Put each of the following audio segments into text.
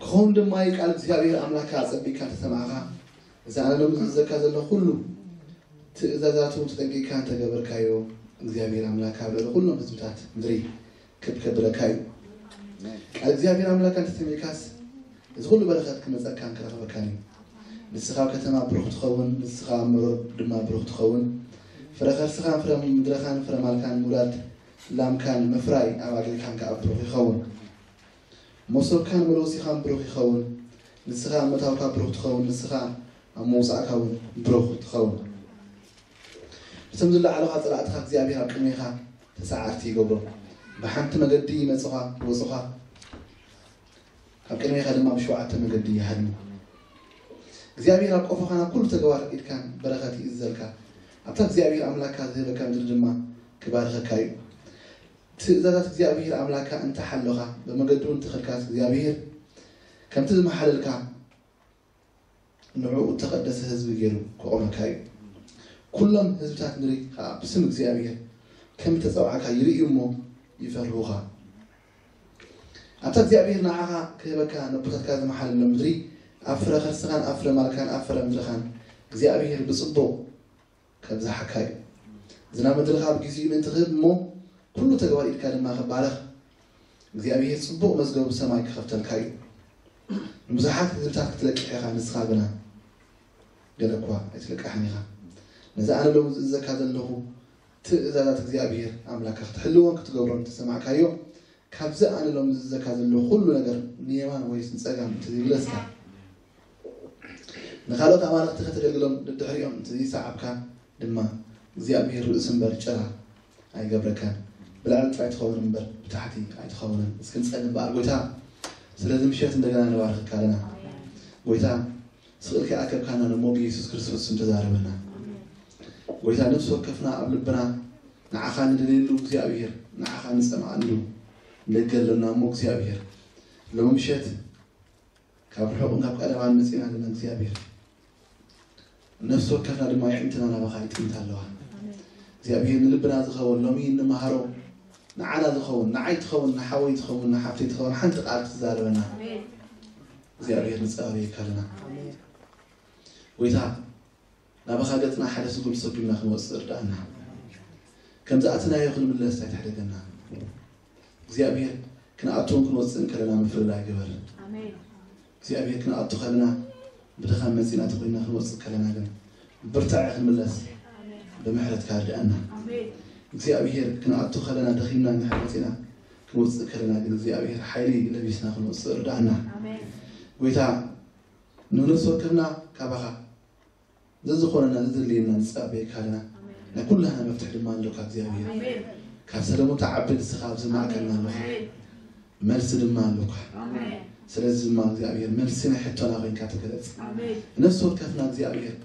ክኸውን ድማ እዩ። ቃል እግዚኣብሔር ኣምላካ ኣጸቢቅካ እንተሰማዕካ፣ እዚ ኣነ ሎሚ ዝእዘካ ዘሎ ኩሉ ትእዛዛቱ ተጠንቂቅካ እንተገበርካዮ፣ እግዚኣብሔር ኣምላካ ኣብ ልዕሊ ኩሎም ህዝብታት ምድሪ ክብ ከብለካ እዩ። ቃል እግዚኣብሔር ኣምላካ እንተሰሚዕካስ፣ እዚ ኩሉ በረኸት ክመጸካን ክረኽበካን እዩ። ንስኻ ኣብ ከተማ ብሩኽ ትኸውን፣ ንስኻ ኣብ መሮር ድማ ብሩኽ ትኸውን። ፍረ ከርስኻን ፍረ ምድረኻን ፍረ ማልካን ምውላድ ላምካን ምፍራይ ኣባጊዕካን ከኣ ብሩኽ ይኸውን። መሶብካን መለወሲኻን ብሩኽ ይኸውን። ንስኻ ኣብ ምእታውካ ብሩኽ ትኸውን፣ ንስኻ ኣብ ምውጻእካ እውን ብሩኽ ትኸውን። እቶም ዝለዓሉኻ ጸላእትኻ እግዚኣብሔር ኣብ ቅድሜኻ ተሳዓርቲ ይገብሮም። ብሓንቲ መገዲ ይመጹኻ፣ ይወጹኻ፣ ኣብ ቅድሜኻ ድማ ብሸውዓተ መገዲ ይሃድሙ። እግዚኣብሔር ኣብ ቆፎኻን ኣብ ኩሉ ተግባር ኢድካን በረኸት ይእዝዘልካ። ኣብታ እግዚኣብሔር ኣምላክካ ዝህበካ ምድሪ ድማ ክባርኸካ እዩ። ትእዛዛት እግዚኣብሔር ኣምላክካ እንተሓሎኻ፣ ብመገዱ እንተኸድካስ እግዚኣብሔር ከምቲ ዝመሓለልካ ንዕኡ እተቐደሰ ህዝቢ ገይሩ ከቑመካ እዩ። ኩሎም ህዝብታት ምድሪ ኸኣ ብስም እግዚኣብሔር ከም እተጸውዓካ ይርእዩ እሞ ይፈርሁኻ። ኣብታ እግዚኣብሔር ንዓኻ ክህበካ ነቦታትካ ዝመሓለሎም ምድሪ ኣብ ፍረ ከርስኻን ኣብ ፍረ ማልካን ኣብ ፍረ ምድርኻን እግዚኣብሔር ብጽቡቕ ከብዝሓካ እዩ። ዝናብ ምድርኻ ኣብ ግዚኡ ምእንቲ ክህብ እሞ ኩሉ ተግባር ኢድካ ድማ ክባረኽ እግዚኣብሔር ጽቡቕ መዝገቡ ሰማይ ክኸፍተልካ እዩ። ንብዙሓት ህዝብታት ክትለቅሕ ኢኻ፣ ንስኻ ግና ገለ እኳ ኣይትለቅሕን ኢኻ። ነዚ ኣነ ሎሚ ዝእዘካ ዘለኹ ትእዛዛት እግዚኣብሔር ኣምላካ ክትሕልዎን ክትገብሮን እንተሰማዕካዮ፣ ካብዚ ኣነ ሎሚ ዝእዘካ ዘለኹ ኩሉ ነገር ንየማን ወይስ ንጸጋም እንተዘይምለስካ፣ ንኻልኦት ኣማልኽቲ ከተገልግሎም ደድሕሪኦም እንተዘይሰዓብካ ድማ፣ እግዚኣብሔር ርእሲ እምበር ጭራ ኣይገብረካን። ብላዕሊ ጥራይ ትኸውን እምበር ብታሕቲ ኣይትኸውንን። እስኪ ንጸሊ እምበኣር። ጎይታ፣ ስለዚ ምሸት እንደገና ንባርኽካ ኣለና። ጎይታ፣ ስቕ ኢልካ ኣከብካና፣ ንሞ ብየሱስ ክርስቶስ ስም ተዛረበና። ጎይታ፣ ነፍሲ ወከፍና ኣብ ልብና ንዓኻ ንደልየሉ እግዚኣብሔር፣ ንዓኻ ንጸምኣሉ ንደገ ኣሎና እሞ እግዚኣብሔር፣ ሎሚ ምሸት ካብ ርሑቕን ካብ ቀረባን መጺና ኣለና እግዚኣብሔር። ነፍሲ ወከፍና ድማ የዕንትና ናባኻ ይጥምታ ኣለዋ። እግዚኣብሔር፣ ንልብና ዝኸውን ሎሚ እንመሃሮ፣ ንዓና ዝኸውን፣ ንዓይ ትኸውን፣ ንሓወይ ትኸውን፣ ንሓፍተይ ትኸውን፣ ሓንቲ ቃል ትዛረበና። እግዚኣብሔር፣ ንጸባበየካ ኣለና። ጎይታ፣ ናባኻ ገጽና ሓደ ስጉም ሰጉምና ክንወጽእ እርዳእና። ከም ዝኣተናዮ ክንምለስ ኣይትሕደገና። እግዚኣብሔር፣ ክንኣቱን ክንወጽእን ከለና ምፍልላይ ግበር። እግዚኣብሔር፣ ክንኣቱ ከለና ብድኻም መጺና ተኾይና ክንወጽእ ከለና ግን ብርታዐ ክንምለስ ብምሕረትካ ርድኣና። እግዚኣብሔር፣ ክንኣቱ ከለና ደኺምና እንድሕር መጺና ክንወጽእ ከለና ግን እግዚኣብሔር፣ ሓይሊ ለቢስና ክንወጽእ ርድኣና። ጎይታ፣ ንነፍሲ ወከፍና ካባኻ ዘዝኾነና ዘድልየና ንጸበየካ ኣለና። ናይ ኩላህና መፍትሒ ድማ ኣለካ እግዚኣብሔር። ካብ ሰለሙን ትዓቢ ንስኻ ኣብዚ ማእከልና ኣለኻ። መልሲ ድማ ኣለካ። ስለዚ ድማ እግዚኣብሔር፣ መልሲ ናይ ሕቶና ኮይንካ ተገለጽ። ነፍሲ ወከፍና እግዚኣብሔር፣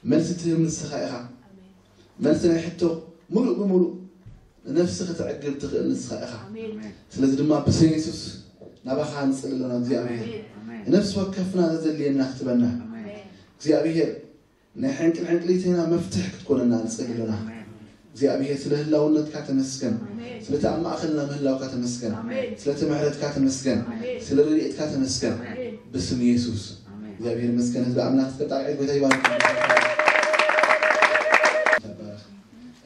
መልሲ ትህብ ንስኻ ኢኻ። መልሲ ናይ ሕቶ ሙሉእ ብሙሉእ ንነፍሲ ከተዕግብ ትኽእል ንስኻ ኢኻ። ስለዚ ድማ ብስም የሱስ ናባኻ ንጽሊ ኣለና እግዚኣብሔር። ነፍሲ ወከፍና ዘዘድልየና ክትበና እግዚኣብሔር፣ ናይ ሕንቅል ሕንቅሊተና መፍትሕ ክትኮነና ንጽሊ ኣለና። እግዚኣብሔር፣ ስለ ህላውነትካ ተመስገን። ስለቲ ኣብ ማእከልና ምህላውካ ተመስገን። ስለቲ ምሕረትካ ተመስገን። ስለ ረድኤትካ ተመስገን። ብስም የሱስ እግዚኣብሔር ይመስገን። ህዝቢ ኣምላኽ እስከ ጣቕዒት ጎይታ ይባርክ። ተባረኽ።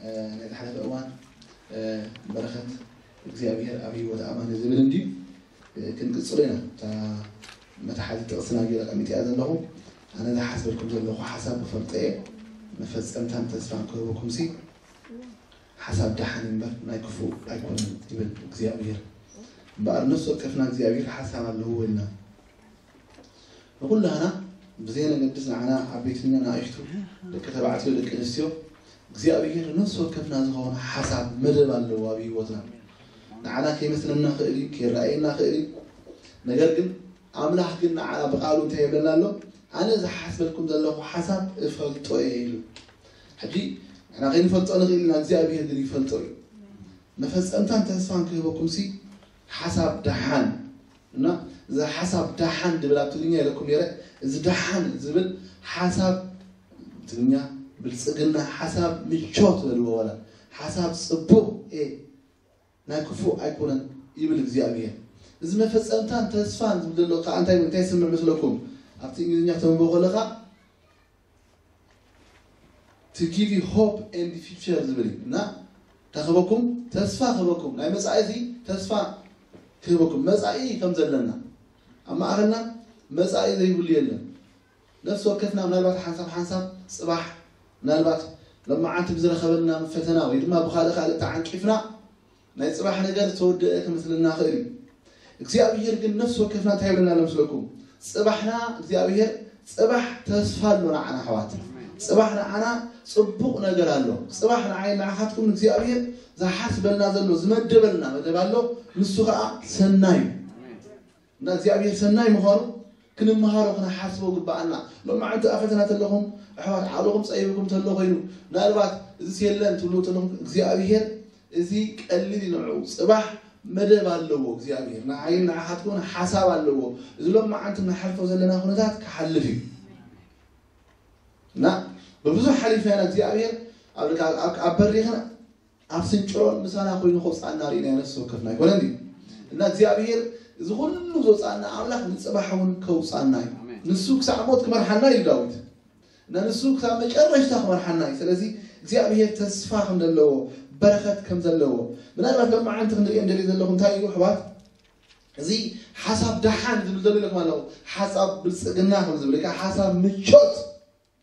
እ፣ ናይ ዝሓለፈ እዋን፣ እ፣ በረኸት እግዚኣብሔር ኣብ ህይወት ኣማኒ ዝብል እንድዩ። እ፣ ክንቅጽሎ ኢና። እታ መትሓዚ ጥቕስና ገይረ ቀሚጠያ ዘለኹ። ኣነ ዝሓስበልኩም ዘለኹ ሓሳብ ክፈልጦ እየ፣ መፈጸምታን ተስፋን ክህበኩም ሲ ሓሳብ ደሓን እምበር ናይ ክፉእ ኣይኮነን ይብል እግዚኣብሔር። እምበኣር ነፍሲ ወከፍና እግዚኣብሔር ሓሳብ ኣለዎ ኢልና ንኹላህና ብዘየነገድስ ንዓና ዓበይትና ንኣሽቱ ደቂ ተባዕትዮ ደቂ ኣንስትዮ እግዚኣብሔር ነፍሲ ወከፍና ዝኸውን ሓሳብ መደብ ኣለዎ ኣብ ህይወትና። ንዓና ከይመስለና ክእል እዩ፣ ከይረኣየና ክእል እዩ። ነገር ግን ኣምላኽ ግን ንዓና ብቃሉ እንታይ ይብለና ኣሎ? ኣነ ዝሓስበልኩም ዘለኹ ሓሳብ እፈልጦ እየ ኢሉ። ሕጂ ንሕና ከይንፈልጦ ንኽእል ኢና፣ እግዚኣብሔር ግን ይፈልጦ እዩ። መፈጸምታን ተስፋን ክህበኩም ሲ ሓሳብ ደሓን እና እዚ ሓሳብ ደሓን ድብል ኣብ ትግርኛ ኢለኩም ነይረ። እዚ ደሓን ዝብል ሓሳብ ትግርኛ ብልጽግና ሓሳብ ምቾት በልዎ ወላ ሓሳብ ጽቡቕ እየ ናይ ክፉእ ኣይኮነን ይብል እግዚኣብሔር። እዚ መፈጸምታን ተስፋን ዝብል ዘሎ ከዓ እንታይ እንታይ ስምዕ መስለኩም? ኣብቲ እንግሊዝኛ ተንብቦ ከለካ to give you hope and future ዝብል እዩ። እና እንታይ ክህበኩም? ተስፋ ክህበኩም። ናይ መጻኢ እዚ ተስፋ ክህበኩም። መጻኢ ከም ዘለና ኣብ ማእኸልና መጻኢ ዘይብሉ የለን። ነፍሲ ወከፍና ምናልባት ሓንሳብ ሓንሳብ ጽባሕ ምናልባት ሎማዓንቲ ብዝረኸበና ፈተና ወይ ድማ ብኻልእ ካልእ ተዓንቂፍና ናይ ጽባሕ ነገር ዝተወደአ ክመስለና ይኽእል እዩ። እግዚኣብሔር ግን ነፍሲ ወከፍና እንታይ ይብለና ኣሎ መስለኩም? ጽባሕና እግዚኣብሔር ጽባሕ ተስፋ ኣሎ ንዓና ኣሕዋት። ጽባሕ ንዓና ጽቡቕ ነገር ኣሎ። ጽባሕ ንዓይ ንዓኻትኩም እግዚኣብሔር ዝሓስበልና ዘሎ ዝመደበልና መደብ ኣሎ። ንሱ ከዓ ሰናይ እዩ። እና እግዚኣብሔር ሰናይ ምዃኑ ክንምሃሮ ክንሓስቦ ግባኣና። ሎማዓንቲ ኣብ ፈተና ተለኹም ኣሕዋት ዓቕልኹም ጸይብኩም ተሎ ኮይኑ ምናልባት እዚ የለን ትብሉ ተለኹም እግዚኣብሔር እዚ ቀሊል እዩ ንዑ። ጽባሕ መደብ ኣለዎ እግዚኣብሔር ንዓይን ንዓኻትኩን ሓሳብ ኣለዎ። እዚ ሎማዓንቲ ንሓልፎ ዘለና ኩነታት ክሓልፍ እዩ። እና ብብዙሕ ሓሊፍና ኢና እግዚኣብሔር ኣብ ኣብ- ኣብ በሪኽን ኣብ ስንጭሮን ምሳና ኮይኑ ከውፅኣና ርኢና ነፍሲ ወከፍና ኣይኮነን ድዩ? እና እግዚኣብሔር እዚ ኩሉ ዘውፅኣና ኣምላኽ ንፅባሕ እውን ከውፅኣና እዩ። ንሱ ክሳዕ ሞት ክመርሓና ኢሉ ዳዊት። እና ንሱ ክሳብ መጨረሽታ ክመርሓና እዩ። ስለዚ እግዚኣብሔር ተስፋ ከም ዘለዎ በረኸት ከም ዘለዎ ምናልባት ሎማዓንቲ ክንሪኦ እንደልዩ ዘለኹ እንታይ እዩ ኣሕዋት? እዚ ሓሳብ ደሓን ዝብል ዘሎ ኢለኩም ኣለኹ። ሓሳብ ብልፅግና ከም ዝብል ወይ ከዓ ሓሳብ ምቾት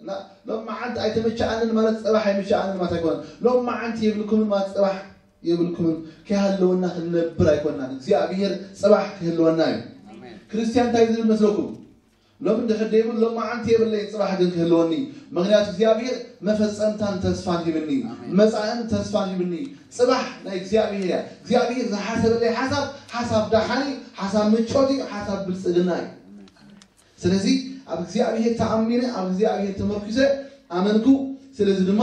እና ሎማዓንቲ ኣይተመቸኣንን ማለት ፅባሕ ኣይምቸኣንን ማለት ኣይኮነን። ሎማዓንቲ የብልኩምን ማለት ፅባሕ የብልኩምን። ከይሃለወና ክንነብር ኣይኮናን። እግዚኣብሔር ፅባሕ ክህልወና እዩ። ክርስቲያን እንታይ ዝብል መስለኩም? ሎሚ እንድሕር ደይብሉ ሎማዓንቲ የብለይ ፅባሕ ግን ክህልወኒ። ምክንያቱ እግዚኣብሔር መፈፀምታን ተስፋን ሂብኒ፣ መፃእን ተስፋን ሂብኒ። ፅባሕ ናይ እግዚኣብሔር እያ። እግዚኣብሔር ዝሓሰበለይ ሓሳብ ሓሳብ ደሓን እዩ፣ ሓሳብ ምቾት እዩ፣ ሓሳብ ብልፅግና እዩ። ስለዚ ኣብ እግዚኣብሔር ተኣሚነ ኣብ እግዚኣብሔር ተመርኩሰ ኣመንኩ። ስለዚ ድማ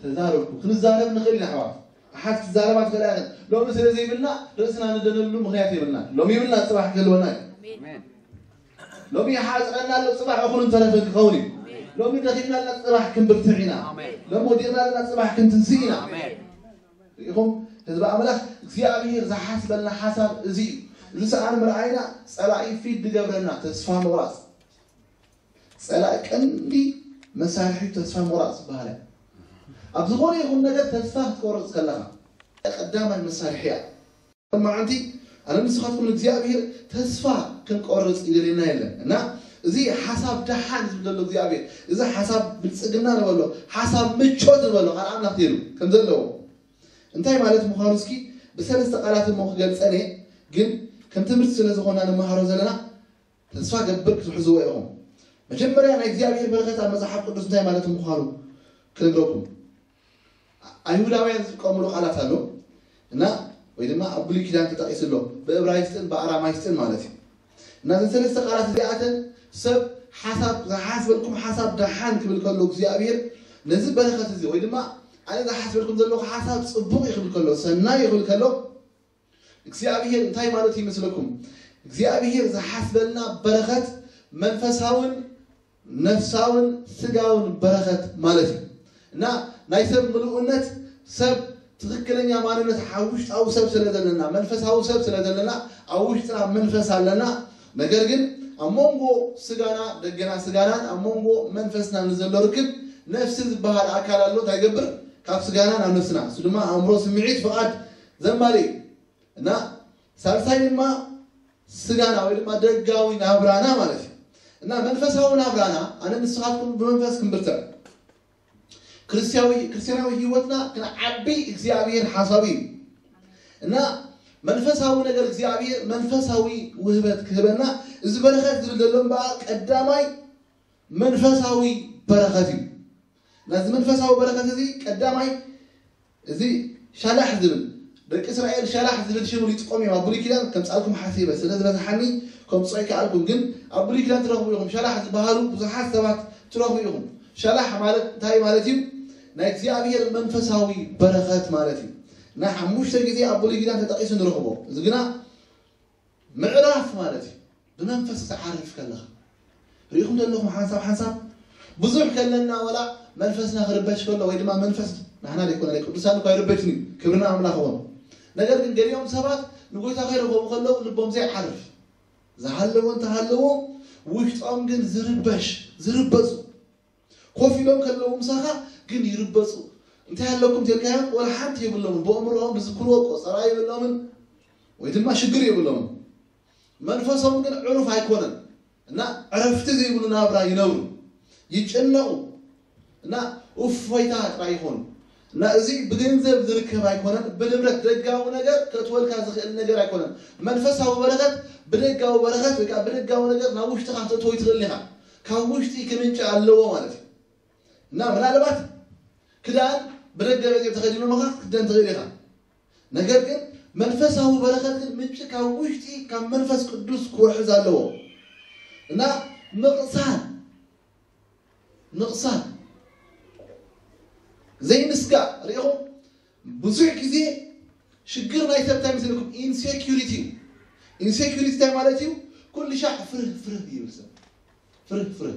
ተዛረብኩ። ክንዛረብ ንኽእል ኢና ኣሕዋት። ኣሓት ክትዛረባ ትኽእላ ኢኽን። ሎሚ ስለ ዘይብልና ርእስና ንደነሉ ምኽንያት የብልና። ሎሚ ይብልና ፅባሕ ክህልወና እዩ። ሎሚ ይሓፅረና ኣሎ ፅባሕ እኹልን ተረፈን ክኸውን እዩ። ሎሚ ደኺምና ኣለና ፅባሕ ክንብርትዕ ኢና። ሎሚ ወዲቕና ኣለና ፅባሕ ክንትንስእ ኢና። ርኢኹም ህዝቢ ኣምላኽ እግዚኣብሔር ዝሓስበልና ሓሳብ እዚ እዩ። እዚ ሰኣን ምርኣይና ፀላኢ ፊድ ድገብረና ተስፋ ምቑራፅ ፀላኢ ቀንዲ መሳርሒ ተስፋ ምቑራፅ ዝበሃለ ኣብ ዝኾነ ይኹን ነገር ተስፋ ክትቆርፅ ከለኻ ቀዳማይ መሳርሒ እያ። መዓንቲ ኣነ ንስኻትኩም እግዚኣብሔር ተስፋ ክንቆርፅ ይደልየና የለን እና እዚ ሓሳብ ደሓን ዝብል ዘሎ እግዚኣብሔር እዚ ሓሳብ ብልፅግና ንበሎ ሓሳብ ምቾት ንበሎ ካል ኣምላኽ ተሉ ከም ዘለዎ እንታይ ማለት ምዃኑ እስኪ ብሰለስተ ቃላት እሞ ክገልፀን እየ ግን ከም ትምህርቲ ስለ ዝኾና ንመሃሮ ዘለና ተስፋ ገብር ክትሕዝዎ ኢኹም። መጀመርያ ናይ እግዚኣብሔር በረኸት ኣብ መፅሓፍ ቅዱስ እንታይ ማለት ምዃኑ ክነግረኩም። ኣይሁዳውያን ዝጥቀምሉ ቃላት ኣሎ እና ወይ ድማ ኣብ ብሉይ ኪዳን ተጠቂሱ ኣሎ ብእብራይስጥን ብኣራማይስጥን ማለት እዩ። እና እዘን ሰለስተ ቃላት እዚኣተን ሰብ ሓሳብ ዝሓስበልኩም ሓሳብ ደሓን ክብል ከሎ እግዚኣብሔር ነዚ በረኸት እዚ ወይ ድማ ኣነ ዝሓስበልኩም ዘለኹ ሓሳብ ፅቡቕ ይኽብል ከሎ ሰናይ ይኽብል ከሎ እግዚኣብሔር እንታይ ማለት ይመስለኩም? እግዚኣብሔር ዝሓስበልና በረኸት መንፈሳውን ነፍሳውን ስጋውን በረኸት ማለት እዩ። እና ናይ ሰብ ምልኡነት ሰብ ትኽክለኛ ማንነት ኣብ ውሽጣዊ ሰብ ስለ ዘለና መንፈሳዊ ሰብ ስለ ዘለና ኣብ ውሽጥና መንፈስ ኣለና። ነገር ግን ኣብ መንጎ ስጋና ደገና ስጋናን ኣብ መንጎ መንፈስና ንዘሎ ርክብ ነፍሲ ዝበሃል ኣካል ኣሎ እንታይ ገብር ካብ ስጋና ናብ ነፍስና እሱ ድማ ኣእምሮ ስምዒት ፍቓድ ዘማልእ እዩ። እና ሳልሳይ ድማ ስጋና ወይ ድማ ደጋዊ ናብራና ማለት እዩ። እና መንፈሳዊ ናብራና ኣነ ንስኻትኩም ብመንፈስ ክንብርትዕ ክርስቲያዊ ክርስቲያናዊ ህይወትና ክንዓቢ እግዚኣብሔር ሓሳቡ እዩ። እና መንፈሳዊ ነገር እግዚኣብሔር መንፈሳዊ ውህበት ክህበና እዚ በረኸት ዝብል ዘሎ እምበኣ ቀዳማይ መንፈሳዊ በረኸት እዩ። ናዚ መንፈሳዊ በረኸት እዚ ቀዳማይ እዚ ሻላሕ ዝብል ደቂ እስራኤል ሻላሕ ዝብል ሽም ይጥቀሙ እዮም ኣብ ብሉይ ኪዳን ከምፃልኩም ሓሲበ ስለ ዝበዝሓኒ ከምፅኦ ይከኣልኩም ግን ኣብ ብሉይ ኪዳን ትረኽቡ ኢኹም ሻላሕ ዝበሃሉ ብዙሓት ሰባት ትረኽቡ ኢኹም። ሻላሕ ማለት እንታይ ማለት እዩ? ናይ እግዚኣብሔር መንፈሳዊ በረኸት ማለት እዩ። ናይ ሓሙሽተ ግዜ ኣብ ብሉይ ኪዳን ተጠቂሱ ንረኽቦ እዚ ግና ምዕራፍ ማለት እዩ። ብመንፈስ ክትዓርፍ ከለኻ ርኢኹም ዘለኹም ሓንሳብ ሓንሳብ ብዙሕ ከለና ወላ መንፈስና ክርበሽ ከሎ ወይ ድማ መንፈስ ናሕና ዘይኮነ ናይ ቅዱሳን እኳ ይርበሽኒ ክብርና ኣምላኽ ኾኑ። ነገር ግን ገሊኦም ሰባት ንጎይታ ከይረኸቡ ከለዉ ልቦም ዘይዓርፍ፣ ዝሃለዎ እንተሃለዎ፣ ውሽጦም ግን ዝርበሽ፣ ዝርበጹ። ኮፍ ኢሎም ከለዉ ምሳኻ ግን ይርበጹ። እንታይ ኣለኩም ተልካዮም? ወላ ሓንቲ የብሎምን። ብኣእምሮኦም ዝዝክርዎ ቆጸራ የብሎምን፣ ወይ ድማ ሽግር የብሎምን። መንፈሶም ግን ዕሩፍ ኣይኮነን እና ዕረፍቲ ዘይብሉ ናብራ ይነብሩ፣ ይጭነቑ እና እፎይታ ጥራይ ይኾኑ። እና እዚ ብገንዘብ ዝርከብ ኣይኮነን፣ ብንብረት ደጋዊ ነገር ከእትወልካ ዝኽእል ነገር ኣይኮነን። መንፈሳዊ በረኸት ብደጋዊ በረኸት ወይ ከዓ ብደጋዊ ነገር ናብ ውሽጥኻ ክትእትዎ ይትኽእል ኢኻ። ካብ ውሽጢ ክምንጭ ኣለዎ ማለት እዩ። እና ምናልባት ክዳን ብደገ መጺኡ ተኸዲኑ ምኻ ክትደን ትኽእል ኢኻ። ነገር ግን መንፈሳዊ በረኸት ግን ምንጭ ካብ ውሽጢ ካብ መንፈስ ቅዱስ ክውሕዝ ኣለዎ። እና ምቕሳን፣ ምቕሳን፣ ዘይምስጋእ ርኢኹም። ብዙሕ ግዜ ሽግር ናይ ሰብ እንታይ ምስልኩም? ኢንሴኪሪቲ እዩ። ኢንሴኪሪቲ እንታይ ማለት እዩ? ኩሉ ሻዕ ፍርህ ፍርህ ይብል ሰብ። ፍርህ ፍርህ።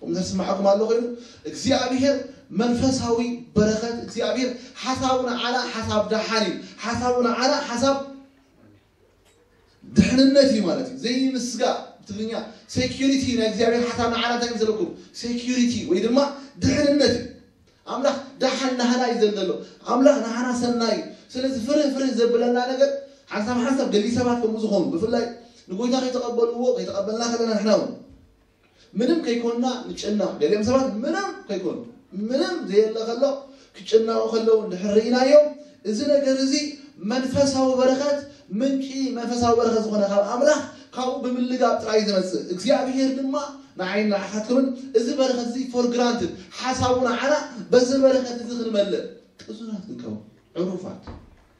ቁም ነገር ስማዓኩም ኣሎ ኮይኑ፣ እግዚኣብሔር መንፈሳዊ በረኸት፣ እግዚኣብሔር ሓሳቡ ንዓና ሓሳብ ደሓን እዩ። ሓሳቡ ንዓና ሓሳብ ድሕንነት እዩ ማለት እዩ። ዘይምስጋእ፣ ብትግርኛ ሴኪሪቲ፣ ናይ እግዚኣብሔር ሓሳብ ንዓና እንታይ እዩ ዘለኩም? ሴኪሪቲ ወይ ድማ ድሕንነት እዩ። ኣምላኽ ደሓን ናህና እዩ ዘሎ። ኣምላኽ ናህና ሰናይ እዩ። ስለዚ ፍርህ ፍርህ ዘብለና ነገር ሓንሳብ ሓንሳብ ገሊ ሰባት ከምኡ ዝኾኑ፣ ብፍላይ ንጎይታ ከይተቐበልዎ፣ ከይተቐበልና ከለና ንሕና እውን ምንም ከይኮንና ንጭነቕ። ገሊኦም ሰባት ምንም ከይኮኑ፣ ምንም ዘየለ ከሎ ክጭነቑ ከለዉ እንድሕር ርኢናዮም፣ እዚ ነገር እዚ መንፈሳዊ በረኸት፣ ምንጪ መንፈሳዊ በረኸት ዝኾነ ካብ ኣምላኽ፣ ካብኡ ብምልጋብ ጥራይ እዩ ዝመጽእ። እግዚኣብሔር ድማ ንዓይን ንዓኻትኩምን እዚ በረኸት እዚ ፎር ግራንትድ፣ ሓሳቡ ንዓና በዚ በረኸት እዚ ክንመልእ ቅሱናት ክንከውን፣ ዕሩፋት፣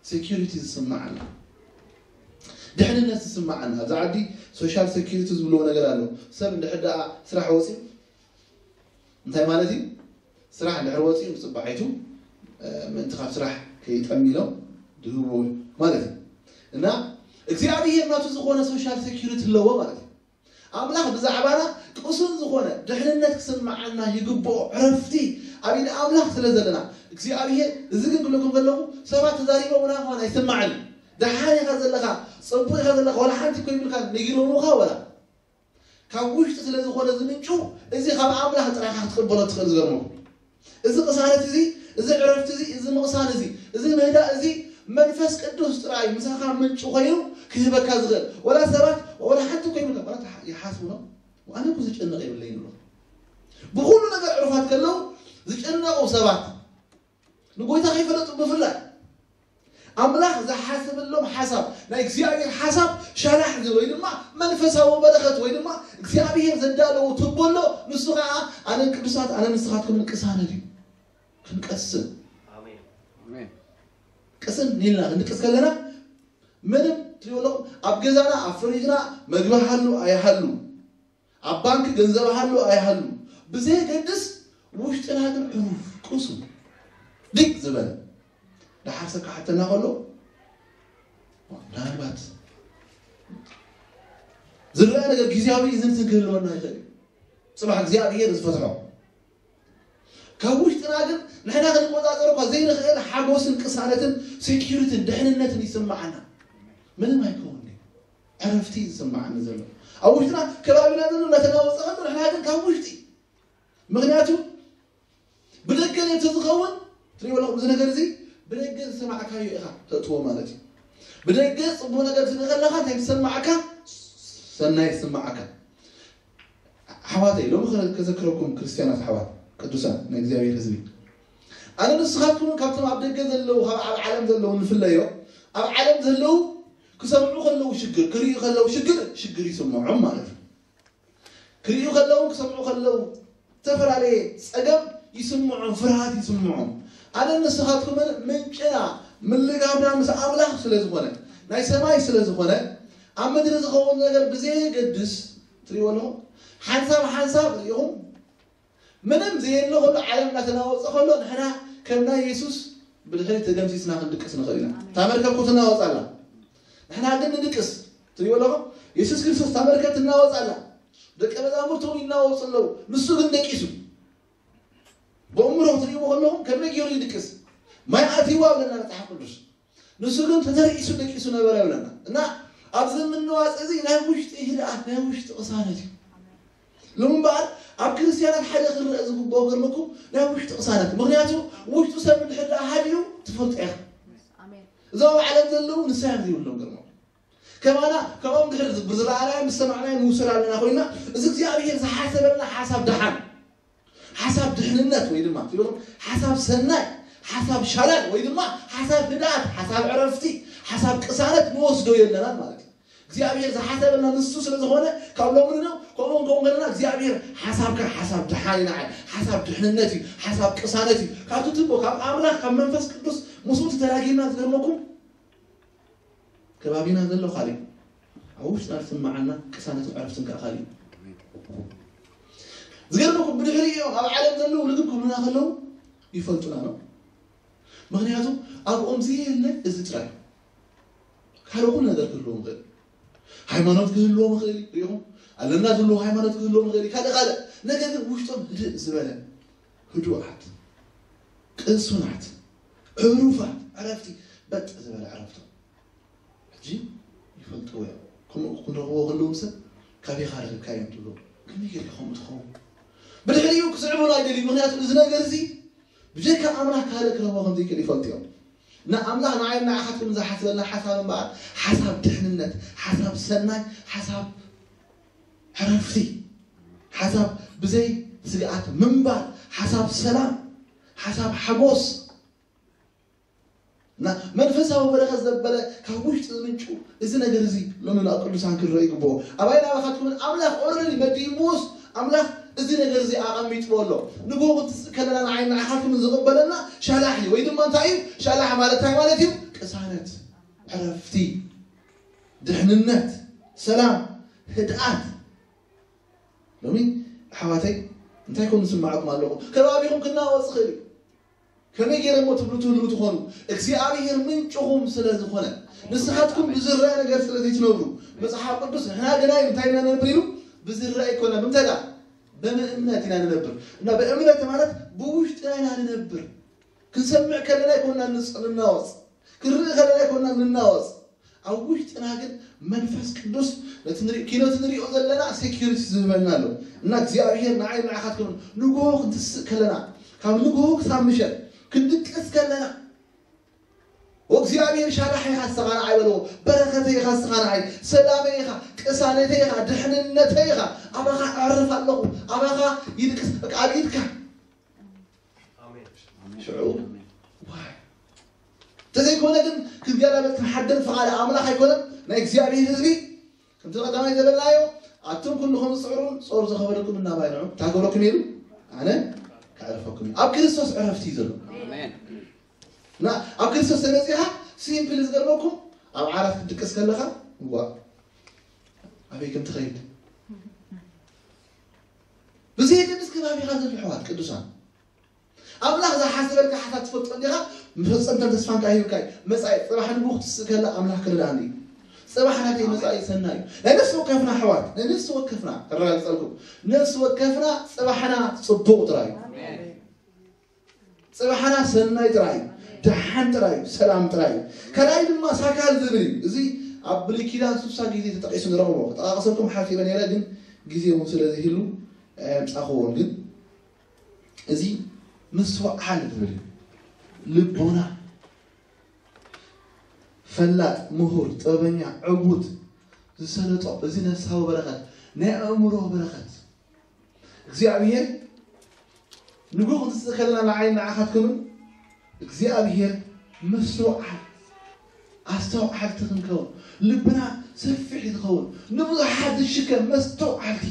ሴኪሪቲ ዝስምዓና፣ ድሕንነት ዝስምዓና። ኣብዚ ዓዲ ሶሻል ሴኪሪቲ ዝብልዎ ነገር ኣሎ። ሰብ እንድሕር ደኣ ስራሕ ወፂኡ እንታይ ማለት እዩ? ስራሕ እንድሕር ወፂኡ ብፅባሒቱ፣ እ፣ ምእንቲ ካብ ስራሕ ከይጠሚ ኢሎም ድህብዎ ማለት እዩ። እና እግዚኣብሔር ናቱ ዝኾነ ሶሻል ሴኪሪቲ ኣለዎ ማለት እዩ። ኣምላኽ ብዛዕባና ቅሱን ዝኾነ ድሕንነት ክስምዓና ይግብኦ። ዕረፍቲ ኣብ ኢድ ኣምላኽ ስለ ዘለና፣ እግዚኣብሔር፣ እዚ ግን ክብለኩም ከለኹ፣ ሰባት ተዛሪቦምና ከማን ኣይስማዕን እዩ። ደሓን ኢኻ ዘለኻ፣ ጽቡቕ ኢኻ ዘለኻ፣ ዋላ ሓንቲ እኮ ይብልካ፣ ነጊሮምኻ ዋላ። ካብ ውሽጢ ስለ ዝኾነ ዝምንጩ፣ እዚ ካብ ኣምላኽ ጥራይ ኢኻ ክትቅበሎ ትኽእል። ዝገርመኩም፣ እዚ ቅሳነት እዚ፣ እዚ ዕረፍቲ እዚ፣ እዚ ምቕሳን እዚ፣ እዚ ምህዳእ እዚ፣ መንፈስ ቅዱስ ጥራይ ምሳኻ ምንጩ ኮይኑ ክህበካ ዝኽእል። ወላ ሰባት፣ ወላ ሓንቲ እኮ ይብልካ፣ ወላ ይሓስቡ ነው። ኣነ እኮ ዝጨነቕ የብለይን ብሎ። ብኹሉ ነገር ዕሩፋት ከለዉ ዝጨነቑ ሰባት፣ ንጎይታ ከይፈለጡ ብፍላይ፣ ኣምላኽ ዝሓስበሎም ሓሳብ፣ ናይ እግዚኣብሔር ሓሳብ ሸላሕ ዝብል ወይ ድማ መንፈሳዊ በረኸት ወይ ድማ እግዚኣብሔር ዘዳለዎ ቱቦ ኣሎ። ንሱ ኸዓ ኣነ ቅዱሳት፣ ኣነ ንስኻትኩም ንቅሳነት እዩ። ክንቀስን። ኣሜን። ኣሜን። ቅስን ኢልና ክንድቅስ ከለና ምንም ትሪእዎ ኣለኹም፣ ኣብ ገዛና፣ ኣብ ፍሪጅና መግቢ ሃሉ ኣይሃሉ፣ ኣብ ባንክ ገንዘብ ሃሉ ኣይሃሉ፣ ብዘየገድስ ውሽጥና ግን ዕሩፍ፣ ቅሱን፣ ድቅ ዝበለ። ደሓር ሰብ ክሓተና ከሎ፣ ምናልባት ዝረኣ ነገር ግዝያዊ ዝንትን ክህልወና ይኽእል እዩ። ጽባሕ እግዚኣብሔር ዝፈትሖ። ካብ ውሽጥና ግን ንሕና ክንቆጻጸሮ እኳ ዘይንኽእል ሓጎስን ቅሳነትን ሴኪሪቲን ድሕንነትን ይስምዓና። ምንም ኣይከውን እዩ። ዕረፍቲ ዝስምዓኒ ዘሎ። ኣብ ውሽጥና ከባቢና ዘሎ እናተናወጸ ከሎ ንሕና ግን ካብ ውሽጢ። ምኽንያቱ ብደገ እንተ ዝኸውን፣ ትሪእዎ ኣለኹም፣ እዚ ነገር እዚ ብደገ ዝሰማዕካዮ ኢኻ ተእትዎ ማለት እዩ። ብደገ ጽቡቕ ነገር ትርኢ ከለኻ እንታይ ዝሰማዕካ? ሰናይ ዝስምዓካ። ኣሕዋተይ፣ ሎሚ ከ-፣ ከዘክረኩም ክርስትያናት ኣሕዋት፣ ቅዱሳን ናይ እግዚኣብሔር ህዝቢ። ኣነ ንስኻትኩም ካብቶም ኣብ ደገ ዘለዉ፣ ካብ ኣብ ዓለም ዘለዉ ንፍለዮ፣ ኣብ ዓለም ዘለዉ ክሰምዑ ከለዉ ሽግር፣ ክርእዩ ከለዉ ሽግር፣ ሽግር ይስምዖም ማለት እዩ። ክርእዩ ከለዉ፣ ክሰምዑ ከለዉ፣ ዝተፈላለየ ጸገም ይስምዖም፣ ፍርሃት ይስምዖም። ኣነ ንስኻትኩምን ምንጭና፣ ምልጋብና ምስ ኣምላኽ ስለ ዝኾነ፣ ናይ ሰማይ ስለ ዝኾነ፣ ኣብ ምድሪ ዝኸውን ነገር ብዘየገድስ፣ ትሪእዎ ኣለኹም፣ ሓንሳብ ሓንሳብ ርኢኹም፣ ምንም ዘየለ ከሎ፣ ዓለም እናተናወጸ ከሎ፣ ንሕና ከም ናይ የሱስ ብድሕሪት ተገምሲስና ክንድቅስ ንኽእል ኢና። እታ መርከብ እኮ ትናወጽ ኣላ። ንሕና ግን ንድቅስ። ትሪእዎ ኣለኹም? የሱስ ክርስቶስ እታ መርከብ ትናወጽ ኣላ። ደቀ መዛሙርቱ እውን ይናወጹ ኣለዉ። ንሱ ግን ደቂሱ። ብእምሮ ክትሪእዎ ከለኹም ከመይ ገይሩ ይድቅስ? ማይ ኣትይዎ ኣለና መጽሓፍ ቅዱስ። ንሱ ግን ተተርኢሱ ደቂሱ ነበረ ይብለና። እና ኣብዚ ምንዋፅ እዚ ናይ ውሽጢ ህድኣት፣ ናይ ውሽጢ ቅሳነት እዩ። ሎሚ እምበኣር ኣብ ክርስትያናት ሓደ ክረአ ዝግብኦ ገርመኩም ናይ ውሽጢ ቅሳነት። ምክንያቱ ውሽጡ ሰብ እንድሕር ደኣ ሃዲኡ ትፈልጦ ኢኻ። እዞም ኣብ ዓለም ዘለዉ ንስያ ዘይብሎም ገርመኩም። ከማና ካብኦም ድሕር ብዝረኣናዮ ምስ ሰማዕናዮ ንውሰድ ኣለና ኮይና፣ እዚ እግዚኣብሔር ዝሓሰበልና ሓሳብ ደሓን፣ ሓሳብ ድሕንነት ወይ ድማ ትብሎም ሓሳብ ሰናይ፣ ሓሳብ ሻላል ወይ ድማ ሓሳብ ህድኣት፣ ሓሳብ ዕረፍቲ፣ ሓሳብ ቅሳነት ንወስዶ የለናን ማለት እዩ። እግዚኣብሔር ዝሓሰበልና ንሱ ስለ ዝኾነ ካብ ሎሚ ንደው ከምኡ ንከውን ከለና እግዚኣብሔር ሓሳብካ ሓሳብ ደሓን እዩ ንዓይ፣ ሓሳብ ድሕንነት እዩ፣ ሓሳብ ቅሳነት እዩ። ካብቲ ትቦ ካብ ኣምላኽ ካብ መንፈስ ቅዱስ ምስኡ ተተራጊምና ዝገርመኩም ከባቢና ዘሎ ካሊእ ኣብ ውሽጥና ዝስምዓና ቅሳነትን ዕረፍትን ከዓ ካሊእ እዩ። ዝገርመኩም ብድሕሪ እዮም ኣብ ዓለም ዘለዉ ልግብ ክብሉና ከለዉ ይፈልጡና ነው። ምክንያቱ ኣብኦም ዘየለ እዚ ጥራይ ካልእ ኩሉ ነገር ክህልዎም ይኽእል። ሃይማኖት ክህልዎም ይኽእል እዩ። ሪኢኹም ኣለና ዝብሉ ሃይማኖት ክህልዎም ይኽእል እዩ። ካልእ ካልእ ነገር ግን ውሽጦም ህድእ ዝበለ ህዱኣት ቅሱናት ዕሩፋት ዕረፍቲ በጥ ዝበለ ዕረፍቶም ሕጂ ይፈልጥዎ እዮም። ከምኡ ክንረኽቦ ከለዉ ሰብ ካበይ ኢኻ ረኺብካዮም ትብሎ። ከመይ ጌርካ ከምኡ ትኸውን? ብድሕሪኡ ክስዕቡን ኣይደልዩ። ምክንያቱ እዚ ነገር እዚ ብጀካ ኣምላኽ ካልእ ክረኽቦ ከም ዘይክእል ይፈልጡ እዮም። ንኣምላኽ ንዓይን ንዓኻትኩም ዝሓስበልና ሓሳብ እምበኣር ሓሳብ ድሕንነት፣ ሓሳብ ሰናይ፣ ሓሳብ ዕረፍቲ፣ ሓሳብ ብዘይ ስግኣት ምንባር፣ ሓሳብ ሰላም፣ ሓሳብ ሓጎስ እና መንፈሳዊ በረኸት ዘበለ ካብ ውሽጢ ዝምንጩ እዚ ነገር እዚ ሎሚ ናብ ቅዱሳን ክረአ ይግብኦ። ኣባይ ናባኻትኩምን ኣምላኽ ኦረዲ መዲቡስ ኣምላኽ እዚ ነገር እዚ ኣቐሚጥዎ ኣሎ። ንጎ ክትስእ ከለና ንዓይ ንዓኻትኩምን ዝቕበለና ሻላሕ እዩ። ወይ ድማ እንታይ እዩ? ሻላሕ ማለት እንታይ ማለት እዩ? ቅሳነት፣ ዕረፍቲ፣ ድሕንነት፣ ሰላም፣ ህድኣት። ሎሚ ኣሕዋተይ እንታይ ኮን ዝስማዓኩም ኣለኹ? ከባቢኹም ክናወጽ ይኽእል እዩ። ከመይ ገይረ እሞ ትብሉ ትህልዉ ትኾኑ? እግዚኣብሔር ምንጭኹም ስለ ዝኾነ ንስኻትኩም ብዝረአ ነገር ስለ ዘይትነብሩ መጽሓፍ ቅዱስ ንሕና ግና እንታይ ኢና ንነብር ኢሉ? ብዝረአ ኣይኮና ብምንታይ ዳ? በምእምነት ኢና ንነብር። እና በእምነት ማለት ብውሽጥና ኢና ንነብር። ክንሰምዕ ከለና ኣይኮና ንጽ- ንናወጽ፣ ክንርኢ ከለና ኣይኮና ንናወጽ። ኣብ ውሽጥና ግን መንፈስ ቅዱስ ነቲ ንርኢ ኪኖ እቲ ንሪኦ ዘለና ሴኪሪቲ ዝህበና ኣሎ። እና እግዚኣብሔር ንዓይ ንዓኻትኩም ንግሆ ክንትስእ ከለና ካብ ንግሆ ክሳብ ምሸት ክንድቅስ ከለና ወእግዚኣብሔር ሻላሕ ኢኻ እስኻ ንዓይ በልዎ፣ በረኸተይ ኢኻ እስኻ ንዓይ፣ ሰላመይ ኢኻ፣ ቅሳነተይ ኢኻ፣ ድሕንነተይ ኢኻ፣ ኣባኻ ኣዕርፍ ኣለኹ፣ ኣባኻ ይድቅስ፣ በቃ ኣብ ኢድካ ሽዑ ዋይ እንተዘይኮነ ግን ክንገላበጥ ክንሓድር ፍቓድ ኣምላኽ ኣይኮነን። ናይ እግዚኣብሔር ህዝቢ ከምቲ ቀዳማይ ዘበልናዮ ኣቱም ኩልኹም ዝፅዕሩን ጾር ዝኸበደኩም እናባይ ንዑ እንታይ ክብለኩም ኢሉ ኣነ ከዕርፈኩም እዩ። ኣብ ክርስቶስ ዕረፍቲ እዩ ዘሎ። እና ኣብ ክርስቶስ ተነፂኻ ሲምፕል ዝገርመኩም ኣብ ዓራት ክትድቅስ ከለኻ እዋ ኣበይ ከም ትኸይድ ብዘየገድስ ከባቢኻ ዘሎ ኣሕዋት ቅዱሳን ኣምላኽ ዝሓሰበልካ ሓሳብ ትፈልጦ እንዲኻ። መፈጸምታን ተስፋን ከኣ ሂብካ እዩ። መጻኢ ጽባሕ ንግሆ ክትስእ ከላ ኣምላኽ ክርድኣኒ እዩ። ጽባሕ ናተይ መጻኢ ሰናይ እዩ። ናይ ነፍሲ ወከፍና ኣሕዋት ናይ ነፍሲ ወከፍና ከረጋግጸልኩም ነፍሲ ወከፍና ጽባሕና ጽቡቕ ጥራይ እዩ። ጽባሕና ሰናይ ጥራይ እዩ። ደሓን ጥራይ እዩ። ሰላም ጥራይ እዩ። ካልኣይ ድማ ሳካል ዝብል እዩ። እዚ ኣብ ብሉይ ኪዳን ሱሳ ግዜ ተጠቒሱ ንረኽቦ። ክጠቓቕሰልኩም ሓሲበ ነይረ ግን ግዜ እውን ስለ ዘይህሉ ኣየምጻኽዎን ግን እዚ ምስትውዓል ዝብል እዩ። ልቦና ፈላጥ ምሁር ጥበበኛ ዕውት ዝሰለጦ እዚ ነፍሳዊ በረኸት ናይ ኣእምሮ በረኸት እግዚኣብሔር ንጉ ክትስእ ከለና ንዓይ ንዓኻትኩምን እግዚኣብሔር ምስትውዓል ኣስተውዓልቲ ክንከውን ልብና ሰፊሕ ዝኸውን ንብዙሓት ዝሽከም መስተውዓልቲ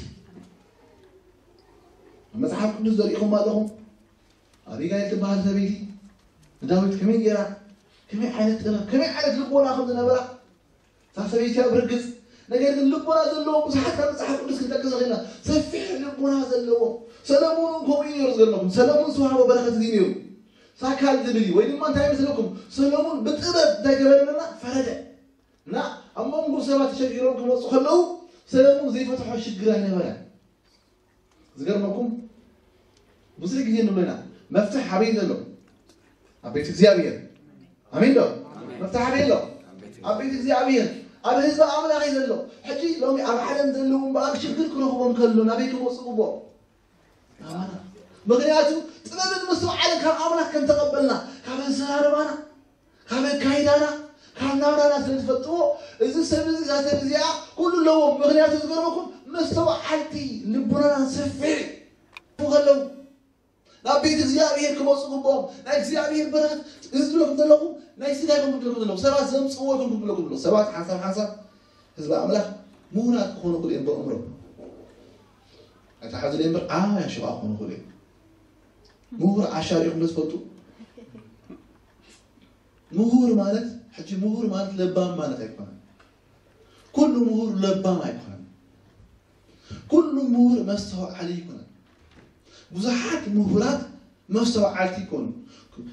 መጽሓፍ ቅዱስ ዘሪእኹም ኣለኹም። ኣቢጋይል ትበሃል ሰበይቲ ንዳዊት ከመይ ገይራ ከመይ ዓይነት ጥበብ ከመይ ዓይነት ልቦና ከም ዝነበራ እታ ሰበይቲ ኣብ ርግጽ ነገር ግን ልቦና ዘለዎ ብዙሓት ካብ መጽሓፍ ቅዱስ ክንጠቅስ ኽእልና ሰፊሕ ልቦና ዘለዎ ሰለሙን እውን ከምኡ እዩ ነሩ ዝገለኹም ሰለሙን ዝወሃቦ በረኸት እዚ ነሩ ሳካል ዝብል እዩ ወይ ድማ እንታይ መስለኩም ሰለሙን ብጥበብ እንታይ ገበረለና ፈረደ እና ኣብ መንጎ ሰባት ተሸጊሮም ክመፁ ከለዉ ሰለሙን ዘይፈትሖ ሽግር ኣይነበረን ዝገርመኩም ብዙሕ ግዜ ንብሎ ኢና መፍትሕ ኣበይ ዘሎ ኣብ ቤት እግዚኣብሔር ኣሜን ዶ መፍትሒ ኣበይ ኣሎ? ኣብ ቤት እግዚኣብሔር፣ ኣብ ህዝቢ ኣምላኽ እዩ ዘሎ። ሕጂ ሎሚ ኣብ ዓለም ዘለዉ እምበኣር ሽግር ክረኽቦም ከሎ ናበይ ክመፁ ግብኦም? ኣባና። ምኽንያቱ ጥበብን ምስትውዓልን ካብ ኣምላኽ ከም ተቐበልና፣ ካብ ኣዘራርባና፣ ካብ ኣካይዳና፣ ካብ ናብራና ስለ ዝፈልጥዎ፣ እዚ ሰብ እዚ፣ እዛ ሰብ እዚኣ ኩሉ ኣለዎም። ምኽንያቱ ዝገርመኩም መስተውዓልቲ ልቡናና ሰፊሕ እዩ። ከለዉ ናብ ቤት እግዚኣብሔር ክመፁ ግብኦም። ናይ እግዚኣብሔር በረኸት እዚ ዝብለኩም ዘለኹ ናይ ስጋ ይኮንኩም ዝብለኩም ዘለኹ፣ ሰባት ዘምፅዎ ይኮንኩም ዝብለኩም ዘለኹ። ሰባት ሓንሳብ ሓንሳብ ህዝቢ ኣምላኽ ምሁራት ክኾኑ ክእሉ እዮም ብኣእምሮ። ኣይትሓዙለይ እምበር ዓብያ ሽቓ ክኾኑ ክእሉ እዮም። ምሁር ዓሻ ርኢኹም ዶ ትፈልጡ? ምሁር ማለት፣ ሕጂ ምሁር ማለት ለባም ማለት ኣይኮነን። ኩሉ ምሁር ለባም ኣይኮነን። ኩሉ ምሁር መስተውዓሊ ኣይኮነን። ብዙሓት ምሁራት መስተውዓልቲ ይኮኑ።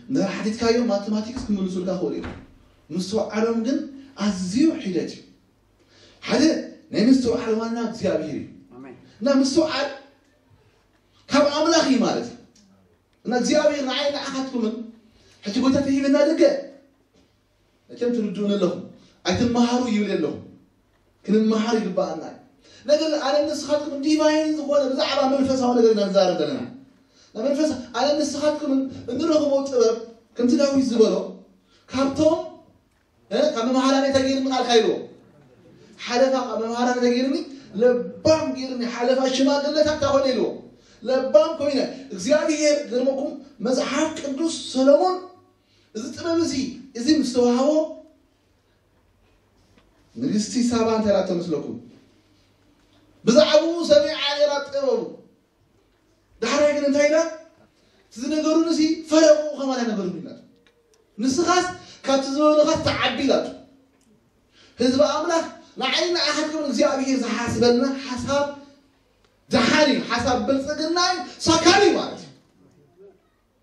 እንድሕር ሓቲትካዮም ማተማቲክስ ክምልሱልካ ክእሉ እዮም። ምስትውዓሎም ግን ኣዝዩ ሒደት እዩ። ሓደ ናይ ምስትውዓል ዋና እግዚኣብሔር እዩ። ኣሜን። እና ምስትውዓል ካብ ኣምላኽ እዩ ማለት እዩ። እና እግዚኣብሔር ንዓይ ንዓኻትኩምን ሕጂ ጎይታ ተሂብና ደገ መቸም ትርድኡን ኣለኹም። ኣይትመሃሩ ይብል ኣለኹም። ክንመሃር ይግባኣና እዩ። ነገር ግን ኣነ ንስኻትኩም ዲቫይን ዝኾነ ብዛዕባ መንፈሳዊ ነገር ኢና ንዛረብ ዘለና። ንመንፈስ ኣነ ንስኻትኩም እንረኽቦ ጥበብ ከምቲ ዳዊት ዝበሎ ካብቶም እ፣ ካብ መምሃራን ተገይርኒ ቃልካ ኢልዎ። ሓለፋ ካብ መምሃራን ተገይርኒ ለባም ገይርኒ ሓለፋ ሽማግለታት ታኾነ ኢልዎ። ለባም ኮይነ እግዚኣብሔር ገርመኩም መጽሓፍ ቅዱስ ሰሎሞን እዚ ጥበብ እዚ እዚ ምስ ተዋህቦ ንግስቲ ሳባ እንታይ ኢላቶ መስለኩም? ብዛዕባኡ ሰሚዓ ነይራ ጥበቡ። ዳሕራይ ግን እንታይ ኢላ? እቲ ዝነገሩኒ ሲ ፈረቑ ከማን ኣይነገሩኒ ኢላ። ንስኻስ ካብቲ ዝበሉኻስ ትዓቢ ኢላቶ። ህዝቢ ኣምላኽ ንዓይ ንዓኻትኩም እግዚኣብሔር ዝሓስበልና ሓሳብ ደሓን እዩ። ሓሳብ ብልጽግና እዩ፣ ሳካን እዩ ማለት እዩ።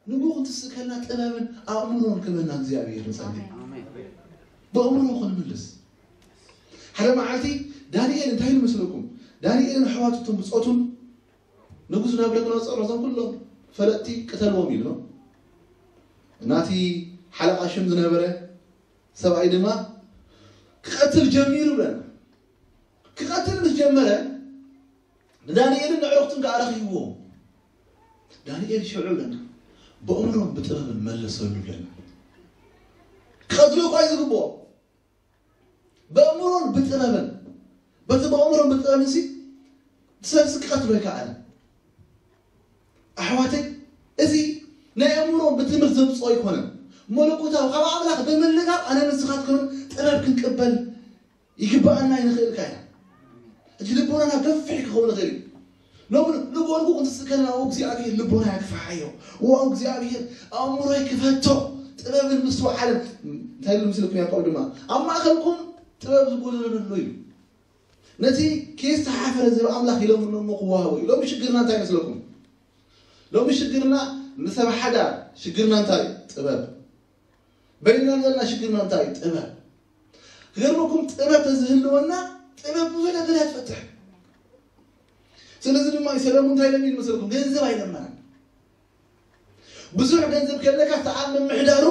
ንግሆ ክትስእ ከላ ጥበብን ኣእምሮን ክበና እግዚኣብሔር ንጸሊ። ኣሜን። ብኣእምሮ ክንምልስ ሓደ መዓልቲ ዳንኤል እንታይ ኢሉ መስለኩም? ዳንኤልን ኣሕዋቱ እቶም ብጾቱን ንጉስ ናቡከደነፆር ነዞም ኩሎም ፈለጥቲ ቅተልዎም ኢሉ ናቲ ሓለቓ ሽም ዝነበረ ሰብኣይ ድማ ክቐትል ጀሚሩ ብለና። ክቐትል ምስ ጀመረ ንዳንኤልን ንዕሩኽቱን ከዓ ረኺብዎም። ዳንኤል ሽዑ ብለና ብእምሮን ብጥበብን መለሰሉ ብለና። ክቐትሉ እኳ እዩ ዝግብኦ። ብእምሮን ብጥበብን በቲ ብእምሮን ብጥበብን ሲ ሰብሲ ክቐትሎ ይከኣለ። ኣሕዋተይ እዚ ናይ ኣእምሮ ብትምህርት ዘምፅኦ ኣይኮነን። መለኮታዊ ካብ ኣምላኽ ብምልጋብ ኣነ ንስኻትኩምን ጥበብ ክንቅበል ይግባኣና ይንኽእል ካይና። እቲ ልቦናና ገፊሕ ክኸውን ይኽእል እዩ። ሎም ንጎልጉ ክንትስእ ከለና እግዚኣብሔር ልቦና ያክፍሓዮ። ዋ እግዚኣብሔር ኣእምሮይ ክፈቶ ጥበብን ምስትውዓልን እንታይ ኢሉ ምስልኩም ያዕቆብ ድማ ኣብ ማእከልኩም ጥበብ ዝጎደሎ ዘሎ እዩ። ነቲ ከየስተሓፈረ ዝህብ ኣምላኽ ኢሎም እሞ ክወሃቦ እዩ። ሎሚ ሽግርና እንታይ ይመስለኩም? ሎሚ ሽግርና ንሰብ ሓዳር ሽግርና እንታይ እዩ? ጥበብ። በይንና ዘለና ሽግርና እንታይ እዩ? ጥበብ። ክገርመኩም ጥበብ ተዝህልወና ጥበብ ብዙሕ ነገር እያ ትፈትሕ። ስለዚ ድማ ሰለሙን እንታይ ኢሎም ይመስለኩም? ገንዘብ ኣይለመናን። ብዙሕ ገንዘብ ከለካ ተኣብ ምምሕዳሩ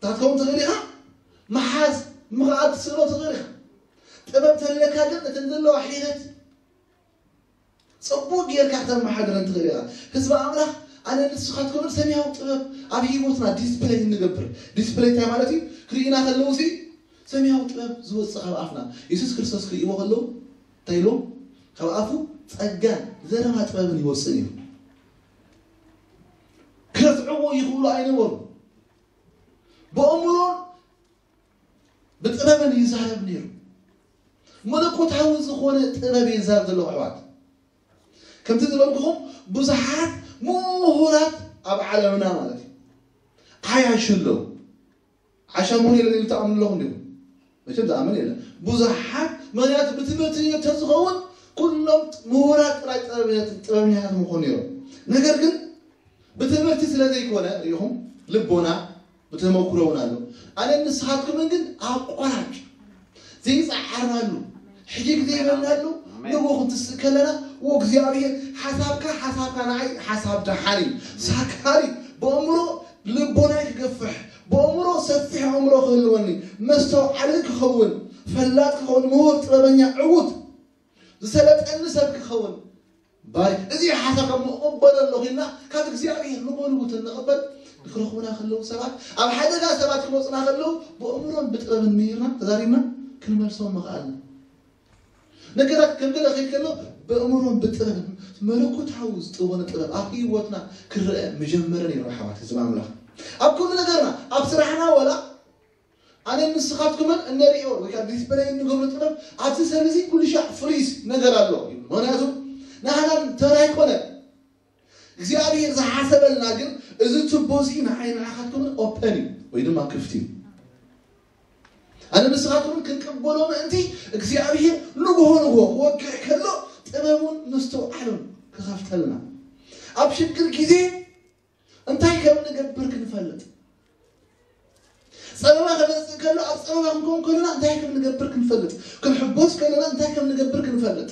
ታትከውን ትኽእል ኢኻ። መሓዝ ምኽኣል ትስእኖ ትኽእል ኢኻ። ጥበብ ተለካ ግን እተን ዘለዋ ሒደት ፅቡቅ ጌርካ ክተመሓድረን ትኽእል ኢኻ። ህዝቢ ኣምላኽ ኣነ ንስኻትኩምን ሰማያዊ ጥበብ ኣብ ህይወትና ዲስፕለይ እንገብር። ዲስፕለይ እንታይ ማለት እዩ? ክርእዩና ከለዉ ሲ ሰማያዊ ጥበብ ዝወፅእ ካብ ኣፍና። የሱስ ክርስቶስ ክርእይዎ ከለዉ እንታይ ኢሎም? ካብ ኣፉ ጸጋን ዘረባ ጥበብን ይወፅእ ነይሩ። ክረትዕዎ ይኽእሉ ኣይነበሩ። ብኣእምሮን ብጥበብን ይዛረብ ነይሩ። መለኮታዊ ዝኾነ ጥበብ ይዛረብ ዘለኹ ኣሕዋት። ከምቲ ዝበልኩኹም ብዙሓት ምሁራት ኣብ ዓለምና ማለት እዩ ዓያሹ ኣለዉ። ዓሻ ምሁር የለን ኢሉ ትኣምኑ ኣለኹም ዲኹም? መቸም ዝኣምን የለን። ብዙሓት ምኽንያቱ ብትምህርቲ ተዝኸውን ኩሎም ምሁራት ጥራይ ጥበበኛታት ምኾኑ ነይሮም። ነገር ግን ብትምህርቲ ስለ ዘይኮነ ሪኢኹም ልቦና ብተመክሮ እውን ኣሎ። ኣነ ንስኻትኩምን ግን ኣቋራጭ ዘይፀዓርናሉ ሕጂ ግዜ የበልናሉ ንጎ ክትስእ ከለና ወእግዚኣብሔር ሓሳብካ ሓሳብካ ንዓይ ሓሳብ ደሓን እዩ ሳካሪ በእምሮ ልቦናይ ክገፍሕ ብኣእምሮ ሰፊሕ ኣእምሮ ክህልወኒ፣ መስተውዓሊ ክኸውን፣ ፈላጥ ክኸውን፣ ምሁር፣ ጥበበኛ፣ ዕዉት፣ ዝሰለጠኒ ሰብ ክኸውን። ባሪ፣ እዚ ሓሳብ ካብ መቕበል ኣለኹ ኢልና ካብ እግዚኣብሔር ንጎልጉት እንቕበል ክረኽቡና ከለዉ ሰባት፣ ኣብ ሓደጋ ሰባት ክመፁና ከለዉ ብኣእምሮን ብጥበብን ምሂርና ተዛሪብና ክንመልሶም ምኽኣልና። ነገራት ከም ገለ ከይድ ከሎ ብእምሮን ብጥበብ መለኮታዊ ዝጥወነ ጥበብ ኣብ ህይወትና ክረአ መጀመረ ነይሩ። ኣሕዋት ህዝቢ ኣምላኽ፣ ኣብ ኩሉ ነገርና፣ ኣብ ስራሕና፣ ወላ ኣነ ንስኻትኩምን እነሪኦ ወይ ከዓ ዲስፕለይ እንገብሮ ጥበብ ኣብዚ ሰብ እዚ ኩሉ ሻዕ ፍሉይ ነገር ኣሎ እዩ። ምክንያቱ ንሕና ተራ ኣይኮነ። እግዚኣብሔር ዝሓሰበልና ግን እዚ ቱቦ እዚ ንዓይ ንዓኻትኩምን ኦፐን እዩ ወይ ድማ ክፍቲ እዩ። ኣነ ንስኻትኩምን ክንቅበሎ ምእንቲ እግዚኣብሔር ንግሆ ንግሆ ክወግሕ ከሎ ጥበቡን ምስትውዓሉን ክኸፍተልና፣ ኣብ ሽግር ግዜ እንታይ ከም ንገብር ክንፈልጥ፣ ጸበባ ክመጽእ ከሎ ኣብ ጸበባ ክንከውን ከለና እንታይ ከም ንገብር ክንፈልጥ፣ ክንሕጎስ ከለና እንታይ ከም ንገብር ክንፈልጥ፣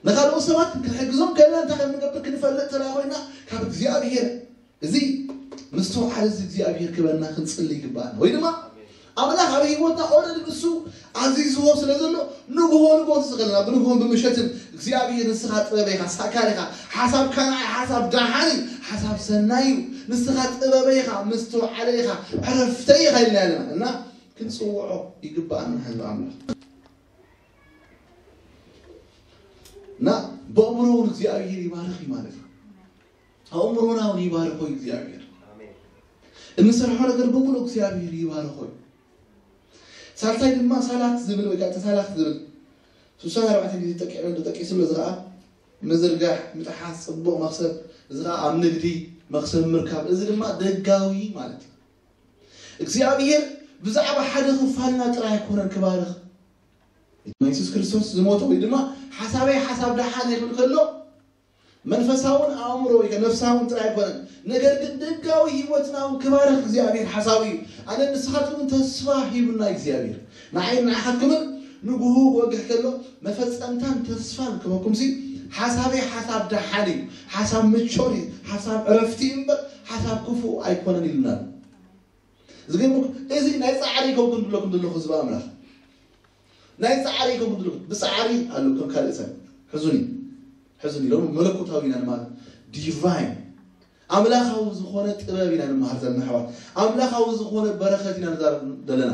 ንኻልኦት ሰባት ክንሕግዞም ከለና እንታይ ከም ንገብር ክንፈልጥ ተላ ኮይና ካብ እግዚኣብሔር እዚ ምስትውዓል እዚ እግዚኣብሔር ክበና ክንጽሊ ይግባኣና። ወይ ድማ ኣምላኽ ኣብ ህይወትና ኦረዲ ንሱ ኣዚዝዎ ስለ ዘሎ ንግሆ ንግሆ ትስኸልና ብንግሆን ብምሸትን እግዚኣብሔር ንስኻ ጥበበ ኢኻ፣ ሳካር ኢኻ፣ ሓሳብካ ንዓይ ሓሳብ ደሓን እዩ፣ ሓሳብ ሰናይ እዩ፣ ንስኻ ጥበበ ኢኻ፣ ምስትውዓለ ኢኻ፣ ዕረፍተይ ኢኻ ኢልና ኣለና እና ክንጽውዖ ይግባኣና ህዝቢ ኣምላኽ። እና ብኣእምሮ እውን እግዚኣብሔር ይባርኽ እዩ ማለት እዩ። ኣእምሮና እውን ይባርኾ እዩ እግዚኣብሔር። እንሰርሖ ነገር ብምሉእ እግዚኣብሔር ይባርኾ እዩ። ሳልሳይ ድማ ሳላት ዝብል ወይ ከዓ ተሳላት ዝብል ስሳን ኣርባዕተ ግዜ ጠቂዑ ተጠቂሱ ኣሎ። እዚ ከዓ ምዝርጋሕ፣ ምጥሓስ፣ ፅቡቕ መክሰብ፣ እዚ ከዓ ኣብ ንግዲ መክሰብ ምርካብ፣ እዚ ድማ ደጋዊ ማለት እዩ። እግዚኣብሔር ብዛዕባ ሓደ ክፋልና ጥራይ ኣይኮነን ክባርኽ። የሱስ ክርስቶስ ዝሞተ ወይ ድማ ሓሳበይ ሓሳብ ደሓን ይብል ከሎ መንፈሳውን ኣእምሮ ወይ ከ ነፍሳውን ጥራይ ኣይኮነን፣ ነገር ግን ደጋዊ ህይወትና እውን ክባርኽ እግዚኣብሔር ሓሳቡ እዩ። ኣነ ንስኻትኩም ተስፋ ሂቡና እግዚኣብሔር ንዓይ ንዓኻትኩምን ንግሆ ክወግሕ ከሎ መፈጸምታን ተስፋን ክበኩም ሲ ሓሳበይ ሓሳብ ደሓን እዩ፣ ሓሳብ ምቾት እዩ፣ ሓሳብ ዕረፍቲ እዩ እምበር ሓሳብ ክፉእ ኣይኮነን ኢሉና። ዝገርመኩም እዚ ናይ ጻዕሪ ይከውን ድለኩም ድለኹ ህዝቢ ኣምላኽ ናይ ጻዕሪ ይከውን ድለኩም ብጻዕሪ ኣሎ ከም ካልእ ሰብ ሕዙኒ ሕዙኒ ኢሎም መለኮታዊ ኢና ንማለት ዲቫይን ኣምላኻዊ ዝኾነ ጥበብ ኢና ንመሃር ዘለና ኣሕዋት ኣምላኻዊ ዝኾነ በረኸት ኢና ንዛረብ ዘለና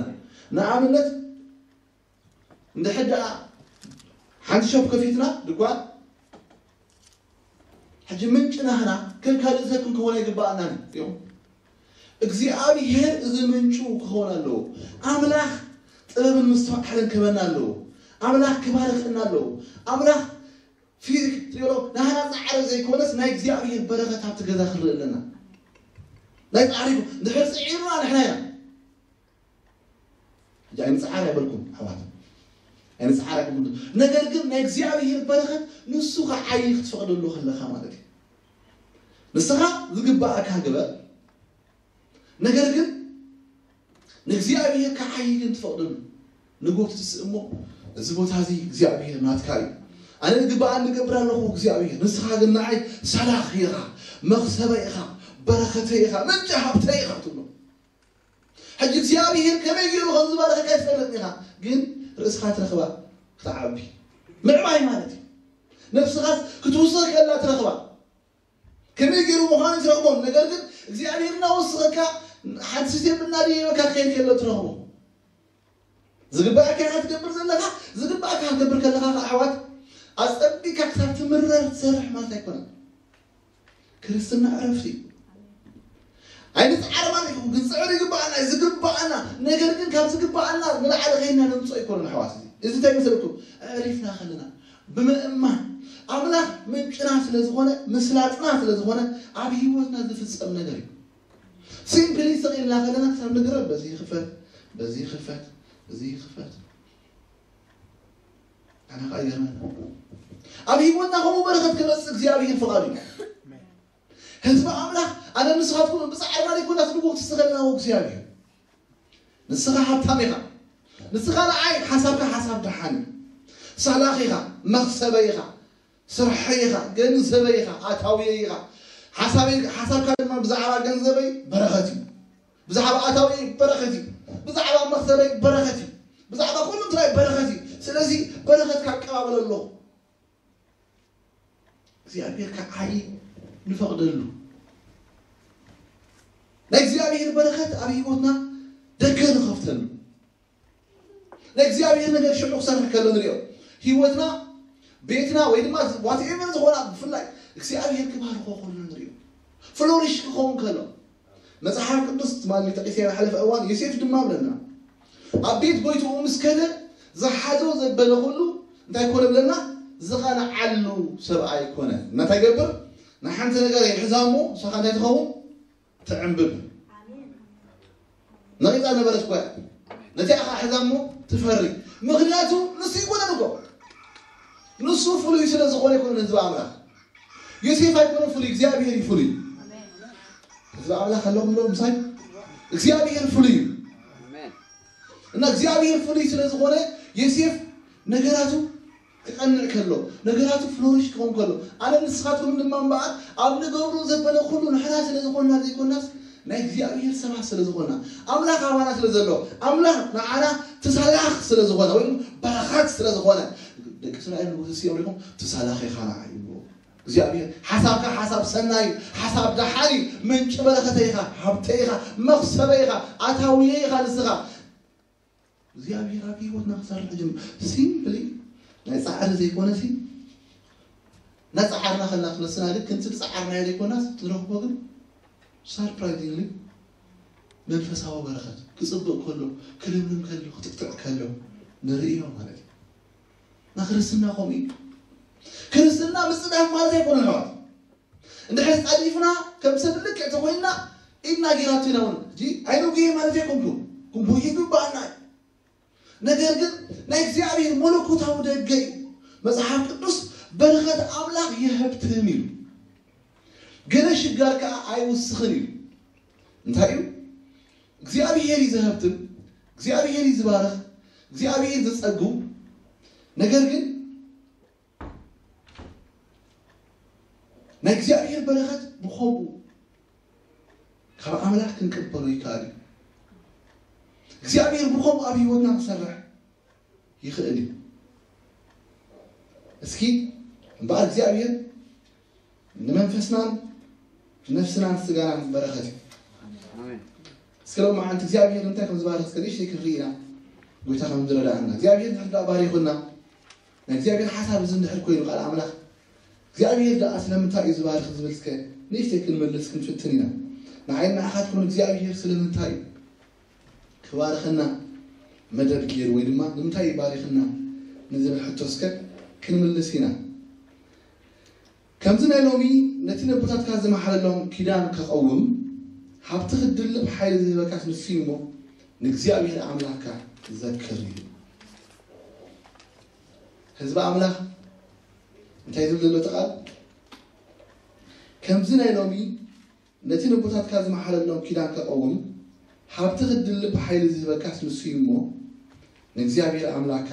ንኣብነት እንድሕር ደኣ ሓንቲ ሸፕ ከፊትና ድኳን ሕጂ ምንጭ ናህና ከም ካልእ ሰብ ክንከውን ኣይግባኣናን እዮም። እግዚኣብሔር እዚ ምንጩ ክኸውን ኣለዎ። ኣምላኽ ጥበብን ምስትውዓልን ክህበና ኣለዎ። ኣምላኽ ክባርኸና ኣለዎ። ኣምላኽ ፊዚክ ትሪኦ ናህና ፃዕሪ ዘይኮነስ ናይ እግዚኣብሔር በረኸት ኣብቲ ገዛ ክንርኢ ኣለና። ናይ ፃዕሪ ድሕር ፅዒርና ንሕና ኢና ሕጂ ኣይንፅዓር ኣይበልኩም ኣሕዋት ኣይንፅዓር ኣይበልኩም ነገር ግን ናይ እግዚኣብሔር በረኸት ንሱ ከዓይ ክትፈቕደሉ ከለካ ማለት እዩ ንስኻ ዝግባኣካ ግበር ነገር ግን ንእግዚኣብሔር ከዓይ ግን ትፈቕደሉ ንጎ ትስእ እሞ እዚ ቦታ እዚ እግዚኣብሔር ናትካ እዩ ኣነ ዝግባኣን ንገብር ኣለኹ እግዚኣብሔር ንስኻ ግን ንዓይ ሰላኺ ኢኻ መኽሰበ ኢኻ በረኸተ ኢኻ ምንጭ ሃብተ ኢኻ ትብሎ ሕጂ እግዚኣብሔር ከመይ ገይሩ ከም ዝባረኸካ ይፈልጥ ኢኻ ግን ርእስኻ ትረኽባ ክትዓቢ ምዕባይ ማለት እዩ ነብስኻስ ክትውስኽ ከላ ትረኽባ ከመይ ገይሩ ምዃኑ ትረኽቦን ነገር ግን እግዚኣብሔር እናወስኸካ ሓንቲ ስቴፕ እናደየበካ ክኸይድ ከሎ ትረኽቦ ዝግባእካ ኢኻ ትገብር ዘለኻ ዝግባእካ ክትገብር ከለኻ ኣሕዋት ኣፀቢካ ክሳብ ትምረር ትሰርሕ ማለት ኣይኮነን ክርስትና ዕረፍቲ እዩ ኣይንፅዓር ማለት እዩ ክንፅዕር ይግባኣና እዩ ዝግባኣና ነገር ግን ካብ ዝግባኣና ንላዕሊ ከይና ነምፅኦ ኣይኮነን ኣሕዋት እዚ እንታይ መሰለኩም ዕሪፍና ከለና ብምእማን ኣምላኽ ምንጭና ስለ ዝኾነ ምስላጥና ስለ ዝኾነ ኣብ ህይወትና ዝፍፀም ነገር እዩ ሲምፕሊ ስቕ ኢልና ከለና ክሳብ ንግረብ በዚ ይኽፈት በዚ ይኽፈት እዚ ይኽፈት ኣነ ከዓ ይገርመና ኣብ ህይወትና ከምኡ በረኸት ክመፅእ እግዚኣብሔር ፍቓዱ እዩ ህዝቢ ኣምላኽ ኣነ ንስኻትኩም ብፃዕርና ዘይኮና ትድጎ ትስተኸልናዎ እግዚኣብሔር ንስኻ ሃብታም ኢኻ ንስኻ ንዓይ ሓሳብካ ሓሳብ ደሓን እዩ ሳላኺ ኢኻ መኽሰበ ኢኻ ስርሐይ ኢኻ ገንዘበይ ኢኻ ኣታውየ ኢኻ ሓሳብካ ድማ ብዛዕባ ገንዘበይ በረኸት እዩ ብዛዕባ ኣታዊ በረኸት እዩ። ብዛዕባ መኽሰበይ በረኸት እዩ። ብዛዕባ ኩሉ ትራይ በረኸት እዩ። ስለዚ በረኸት ካቀባበለ ኣለኹ። እግዚኣብሔር ከዓይ ንፈቕደሉ። ናይ እግዚኣብሔር በረኸት ኣብ ህይወትና ደገ ንኸፍተሉ። ናይ እግዚኣብሔር ነገር ሽዑ ክሰርሕ ከሎ ንሪኦ። ህይወትና፣ ቤትና ወይ ድማ ዋትኤቨር ዝኾና ብፍላይ እግዚኣብሔር ክባርኾ ከሎ ንሪኦ። ፍሎሪሽ ክኸውን ከሎ መጽሓፍ ቅዱስ ትማሊ ጠቂሰ ዝሓለፈ እዋን ዮሴፍ ድማ ብለና ኣብ ቤት ጎይትኡ ምስ ከደ ዝሓዞ ዘበለ ኩሉ እንታይ ኮነ ብለና? ዝቐንዓሉ ሰብኣይ ኮነ። እናታይ ገብር ንሓንቲ ነገር ይሕዛ እሞ ንሳኻ እንታይ ትኸውን? ትዕንብብ። ነቂጣ ነበረት እኮ እያ። ነቲ ኣኻ ሕዛ እሞ ትፈሪ። ምኽንያቱ ንሱ ይኮነን እኮ። ንሱ ፍሉይ ስለ ዝኾነ ይኮነን ህዝቢ ኣምላኽ። ዮሴፍ ኣይኮነ ፍሉይ፣ እግዚኣብሔር እዩ ፍሉይ። ህዝቢ ኣምላኽ ኣለኹም ዶ ምሳይ? እግዚኣብሔር ፍሉይ እዩ። እና እግዚኣብሔር ፍሉይ ስለ ዝኾነ ዮሴፍ ነገራቱ ክቐንዕ ከሎ፣ ነገራቱ ፍሎሪሽ ክኸውን ከሎ፣ ኣነ ንስኻትኩም ድማ እምበኣር ኣብ ንገብሮ ዘበለ ኩሉ ንሕና ስለ ዝኾንና ዘይኮናስ ናይ እግዚኣብሔር ሰባት ስለ ዝኾንና፣ ኣምላኽ ኣባና ስለ ዘሎ፣ ኣምላኽ ንዓና ተሳላኽ ስለ ዝኾነ ወይ በረኸት ስለ ዝኾነ፣ ደቂ እስራኤል ንጉስ እዮም ሪኹም ተሳላኺ ኢኻ ንዓይ ይብልዎ። እግዚኣብሔር ሓሳብካ ሓሳብ ሰናይ እዩ፣ ሓሳብ ደሓን እዩ፣ ምንጪ በረኸተይ ኢኻ፣ ሃብተይ ኢኻ፣ መኽሰበይ ኢኻ፣ ኣታውየ ኢኻ ንስኻ። እግዚኣብሔር ኣብ ህይወትና ክሰርሕ ጅም ሲምፕሊ ናይ ፃዕሪ ዘይኮነ ሲ እናፀዓርና ከላ ክነስና ግን ከምቲ ዝፀዓርናዮ ዘይኮናስ ትረኽቦ ግን ሳርፕራይዚንግሊ መንፈሳዊ በረኸት ክፅብቅ ከሎ ክልምልም ከሎ ክጥቅጥዕ ከሎ ንርእዮ ማለት እዩ። እና ክርስትና ከምኡ እዩ። ክርስትና ምፅዳፍ ማለት ኣይኮነን ኣሕዋት። እንድሕር ፃዲፍና ከም ሰብ ልክዕ ተኮይንና ኢድና ጌራቱ ኢና እውን ሕጂ ኣይንጉየ ማለት ኣይኮንኩን። ክንጉይ ይግባኣና እዩ። ነገር ግን ናይ እግዚኣብሔር መለኮታዊ ደገ እዩ። መጽሓፍ ቅዱስ በረኸት ኣምላኽ የሀብትም እዩ፣ ገለ ሽጋር ከኣ ኣይውስኽን እዩ። እንታይ እዩ? እግዚኣብሔር እዩ ዘሀብትም፣ እግዚኣብሔር እዩ ዝባርኽ፣ እግዚኣብሔር ዘጸግው። ነገር ግን ናይ እግዚኣብሔር በረኸት ብኸምኡ ካብ ኣምላኽ ክንቅበሎ ይከኣል እዩ። እግዚኣብሔር ብኸምኡ ኣብ ህይወትና ክሰርሕ ይኽእል እዩ። እስኪ እምበኣር እግዚኣብሔር ንመንፈስናን ነፍስናን ስጋናን በረኸት እዩ። እስከ ሎም መዓልቲ እግዚኣብሔር እንታይ ከም ዝባርኽ እስከ ንእሽተይ ክንርኢ ኢና። ጎይታ ከም ዝረዳእና እግዚኣብሔር ንሕዳ ባሪኹና። ናይ እግዚኣብሔር ሓሳብ እዚ እንድሕር ኮይኑ ቃል ኣምላኽ እግዚኣብሔር ደኣ ስለምንታይ እዩ ዝባርኽ ዝብል እስከ ንእሽተይ ክንመልስ ክንፍትን ኢና። ንዓይን ንዓኻትኩን እግዚኣብሔር ስለምንታይ እዩ ክባርኸና መደብ ገይሩ ወይ ድማ ንምንታይ እዩ ባሪኽና ንዝብል ሕቶ እስከ ክንምልስ ኢና። ከምዚ ናይ ሎሚ ነቲ ነቦታትካ ዝመሓለሎም ኪዳን ከቐውም ሃብቲ ክትድልብ ሓይሊ ዝህበካስ ንሱ እዩ እሞ ንእግዚኣብሔር ኣምላኽካ ዘክር እዩ። ህዝቢ ኣምላኽ እንታይ ዝብል ዘሎ እቲ ቃል? ከምዚ ናይ ሎሚ ነቲ ነቦታትካ ዝመሓለሎም ኪዳን ከቐውም ሃብቲ ክትድልብ ሓይሊ ዝህበካስ ንሱ እዩ እሞ ንእግዚኣብሔር ኣምላኽካ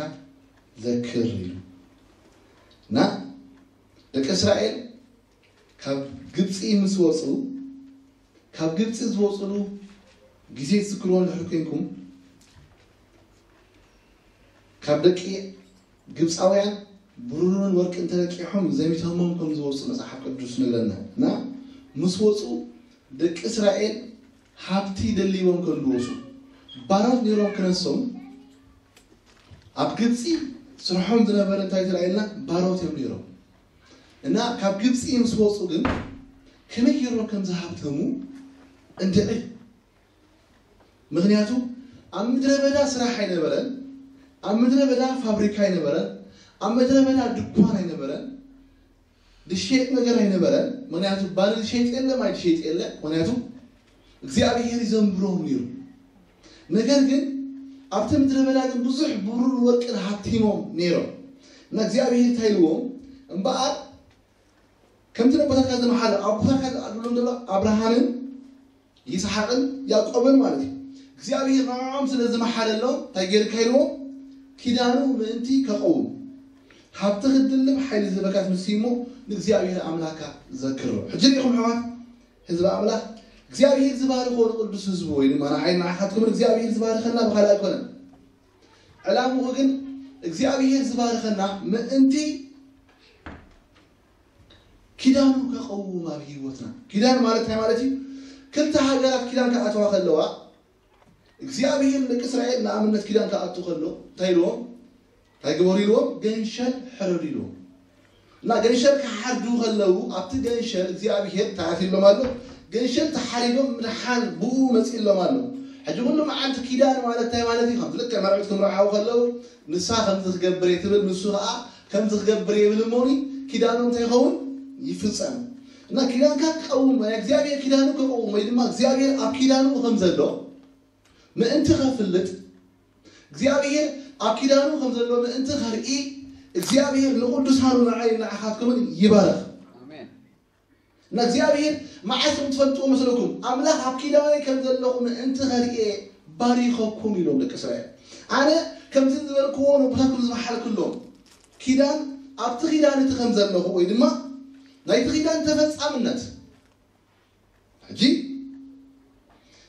ዘክር ኢሉ። እና ደቂ እስራኤል ካብ ግብፂ ምስ ወፁ ካብ ግብፂ ዝወፅሉ ግዜ ትዝክርዎ እንድሕር ኮይንኩም ካብ ደቂ ግብፃውያን ብሩርን ወርቅን ተለቂሖም ዘሚቶሞም ከም ዝወፁ መፅሓፍ ቅዱስ ነግረና። እና ምስ ወፁ ደቂ እስራኤል ሃብቲ ደሊቦም ከም ዝወፁ ባሮት ነይሮም ክነሶም ኣብ ግብፂ ስርሖም ዝነበረ እንታይ ትረኣየልና ባሮት እዮም ነይሮም። እና ካብ ግብፂ ምስ ወፁ ግን ከመይ ገይሮም ከም ዝሃብተሙ እንድዒ። ምክንያቱ ኣብ ምድረ በዳ ስራሕ ኣይነበረን፣ ኣብ ምድረ በዳ ፋብሪካ ኣይነበረን፣ ኣብ ምድረ በዳ ድኳን ኣይነበረን፣ ዝሸየጥ ነገር ኣይነበረን። ምክንያቱ ባል ዝሸየጥ የለ፣ ማይ ዝሸየጥ የለ። ምክንያቱ እግዚኣብሔር ይዘንብሮም ነይሩ። ነገር ግን ኣብቲ ምድረ በዳ ግን ብዙሕ ብሩር ወርቅን ሃብቲሞም ነይሮም። እና እግዚኣብሔር እንታይ ኢልዎም እምበኣር ከምቲ ነቦታትካ ዝመሓለ ኣቦታትካ ዝኣድሎም ዘሎ ኣብርሃምን ይስሓቅን ያዕቆብን ማለት እዩ እግዚኣብሔር ንዕኦም ስለ ዝመሓለሎም እንታይ ገይርካ ኢልዎም ኪዳኑ ምእንቲ ከቐውም ሃብቲ ክትድልብ ሓይሊ ዝበካት ንሱ እሞ ንእግዚኣብሔር ኣምላካ ዘክሮ። ሕጂ ርኢኹም ኣሕዋት ህዝቢ ኣምላኽ እግዚኣብሔር ዝባርኾ ንቅዱስ ህዝቡ ወይ ድማ ንዓይ ንዓኻትኩምን እግዚኣብሔር ዝባርኸና ብኻልእ ኣይኮነን። ዕላምኡ ግን እግዚኣብሔር ዝባርኸና ምእንቲ ኪዳኑ ከቐውም ኣብ ህይወትና። ኪዳን ማለት እንታይ ማለት እዩ? ክልተ ሃገራት ኪዳን ክኣተዋ ከለዋ እግዚኣብሔር ንደቂ እስራኤል ንኣብነት ኪዳን ክኣቱ ከሎ እንታይ ኢልዎም? እንታይ ግበሩ ኢልዎም? ገንሸል ሕረዱ ኢልዎም። እና ገንሸል ክሓርዱ ከለዉ ኣብቲ ገንሸል እግዚኣብሔር እንታይ ኣትሎም ኣሎ? ገንሸል ተሓሪዶም ምድሓን ብኡ መፂሎም ኣሎ። ሕጂ ኩሉ መዓልቲ ኪዳን ማለት እንታይ ማለት እዩ? ከምቲ ልክዕ መርዑት ክምርዓው ከለዉ ንሳ ከምዚ ክገብር እየ ትብል፣ ንሱ ከዓ ከምዚ ክገብር እየ ይብል እሞኒ ኪዳኑ እንታይ ይኸውን? ይፍፀም። እና ኪዳንካ ክቀውም ናይ እግዚኣብሔር ኪዳኑ ክቀውም ወይ ድማ እግዚኣብሔር ኣብ ኪዳኑ ከም ዘሎ ምእንቲ ከፍልጥ እግዚኣብሔር ኣብ ኪዳኑ ከም ዘሎ ምእንቲ ከርኢ እግዚኣብሔር ንቅዱሳኑ ንዓይ ንዓኻትኩምን ይባረኽ። ኣሜን። ንእግዚኣብሔር መዓስ ከም ትፈልጥዎ መስለኩም ኣምላኽ ኣብ ኪዳነይ ከም ዘለኹ ምእንቲ ከርእየ ባሪኸኩም ኢሎም ደቂ እስራኤል። ኣነ ከምዚ ዝበልክዎ ነቦታትኩም ዝመሓልክሎም ኪዳን ኣብቲ ኪዳን እቲ ከም ዘለኹ ወይ ድማ ናይቲ ኪዳን ተፈጻምነት ሕጂ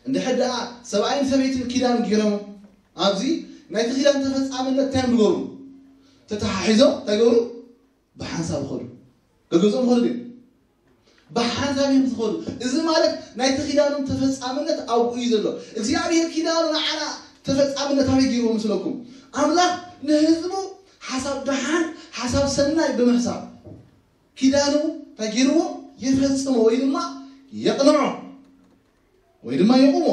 እንድሕር ደኣ ሰብኣይን ሰበይትን ኪዳን ገይሮም ኣብዚ ናይቲ ኪዳን ተፈጻምነት እንታይ እዮም ዝገብሩ? ተተሓሒዞም እንታይ ገብሩ? ብሓንሳብ ይኸዱ። ገገዝኦም ይኸዱ ድዮም? ብሓንሳብ እዮም ዝኸዱ። እዚ ማለት ናይቲ ኪዳኖም ተፈጻምነት ኣብኡ እዩ ዘሎ። እግዚኣብሔር ኪዳኑ ንዓና ተፈጻምነት ኣበይ ገይርዎ መስለኩም? ኣምላኽ ንህዝቡ ሓሳብ ደሓን ሓሳብ ሰናይ ብምሕሳብ ኪዳኑ እንታይ ገይርዎ? የፈጽሞ ወይ ድማ የቕንዖ ወይ ድማ የቑሞ።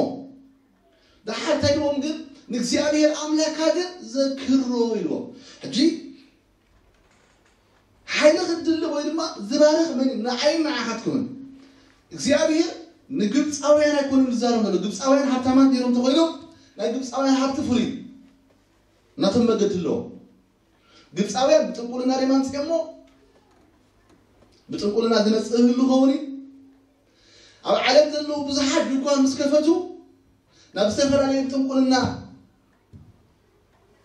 ደሓር እንታይ ኢልዎም ግን ንእግዚኣብሔር ኣምላካ ግን ዘክሮ ኢልዎም። ሕጂ ሓይሊ ክትድልብ ወይ ድማ ዝባርኽ መን እዩ? ንዓይን ንዓኻትኩምን እግዚኣብሔር ንግብፃውያን ኣይኮኑን ዝዛረብ ዘሎ። ግብፃውያን ሃብታማት ነይሮም እንተኮይኖም ናይ ግብፃውያን ሃብቲ ፍሉይ ናቶም መገዲ ኣለዎም። ግብፃውያን ብጥንቁልና ደማ ኣምፅኦሞ ብጥንቁልና ዝመፅእ ህሉ ኸውን እዩ። ኣብ ዓለም ዘለዉ ብዙሓት ድኳን ምስ ከፈቱ ናብ ዝተፈላለዩ ጥንቁልና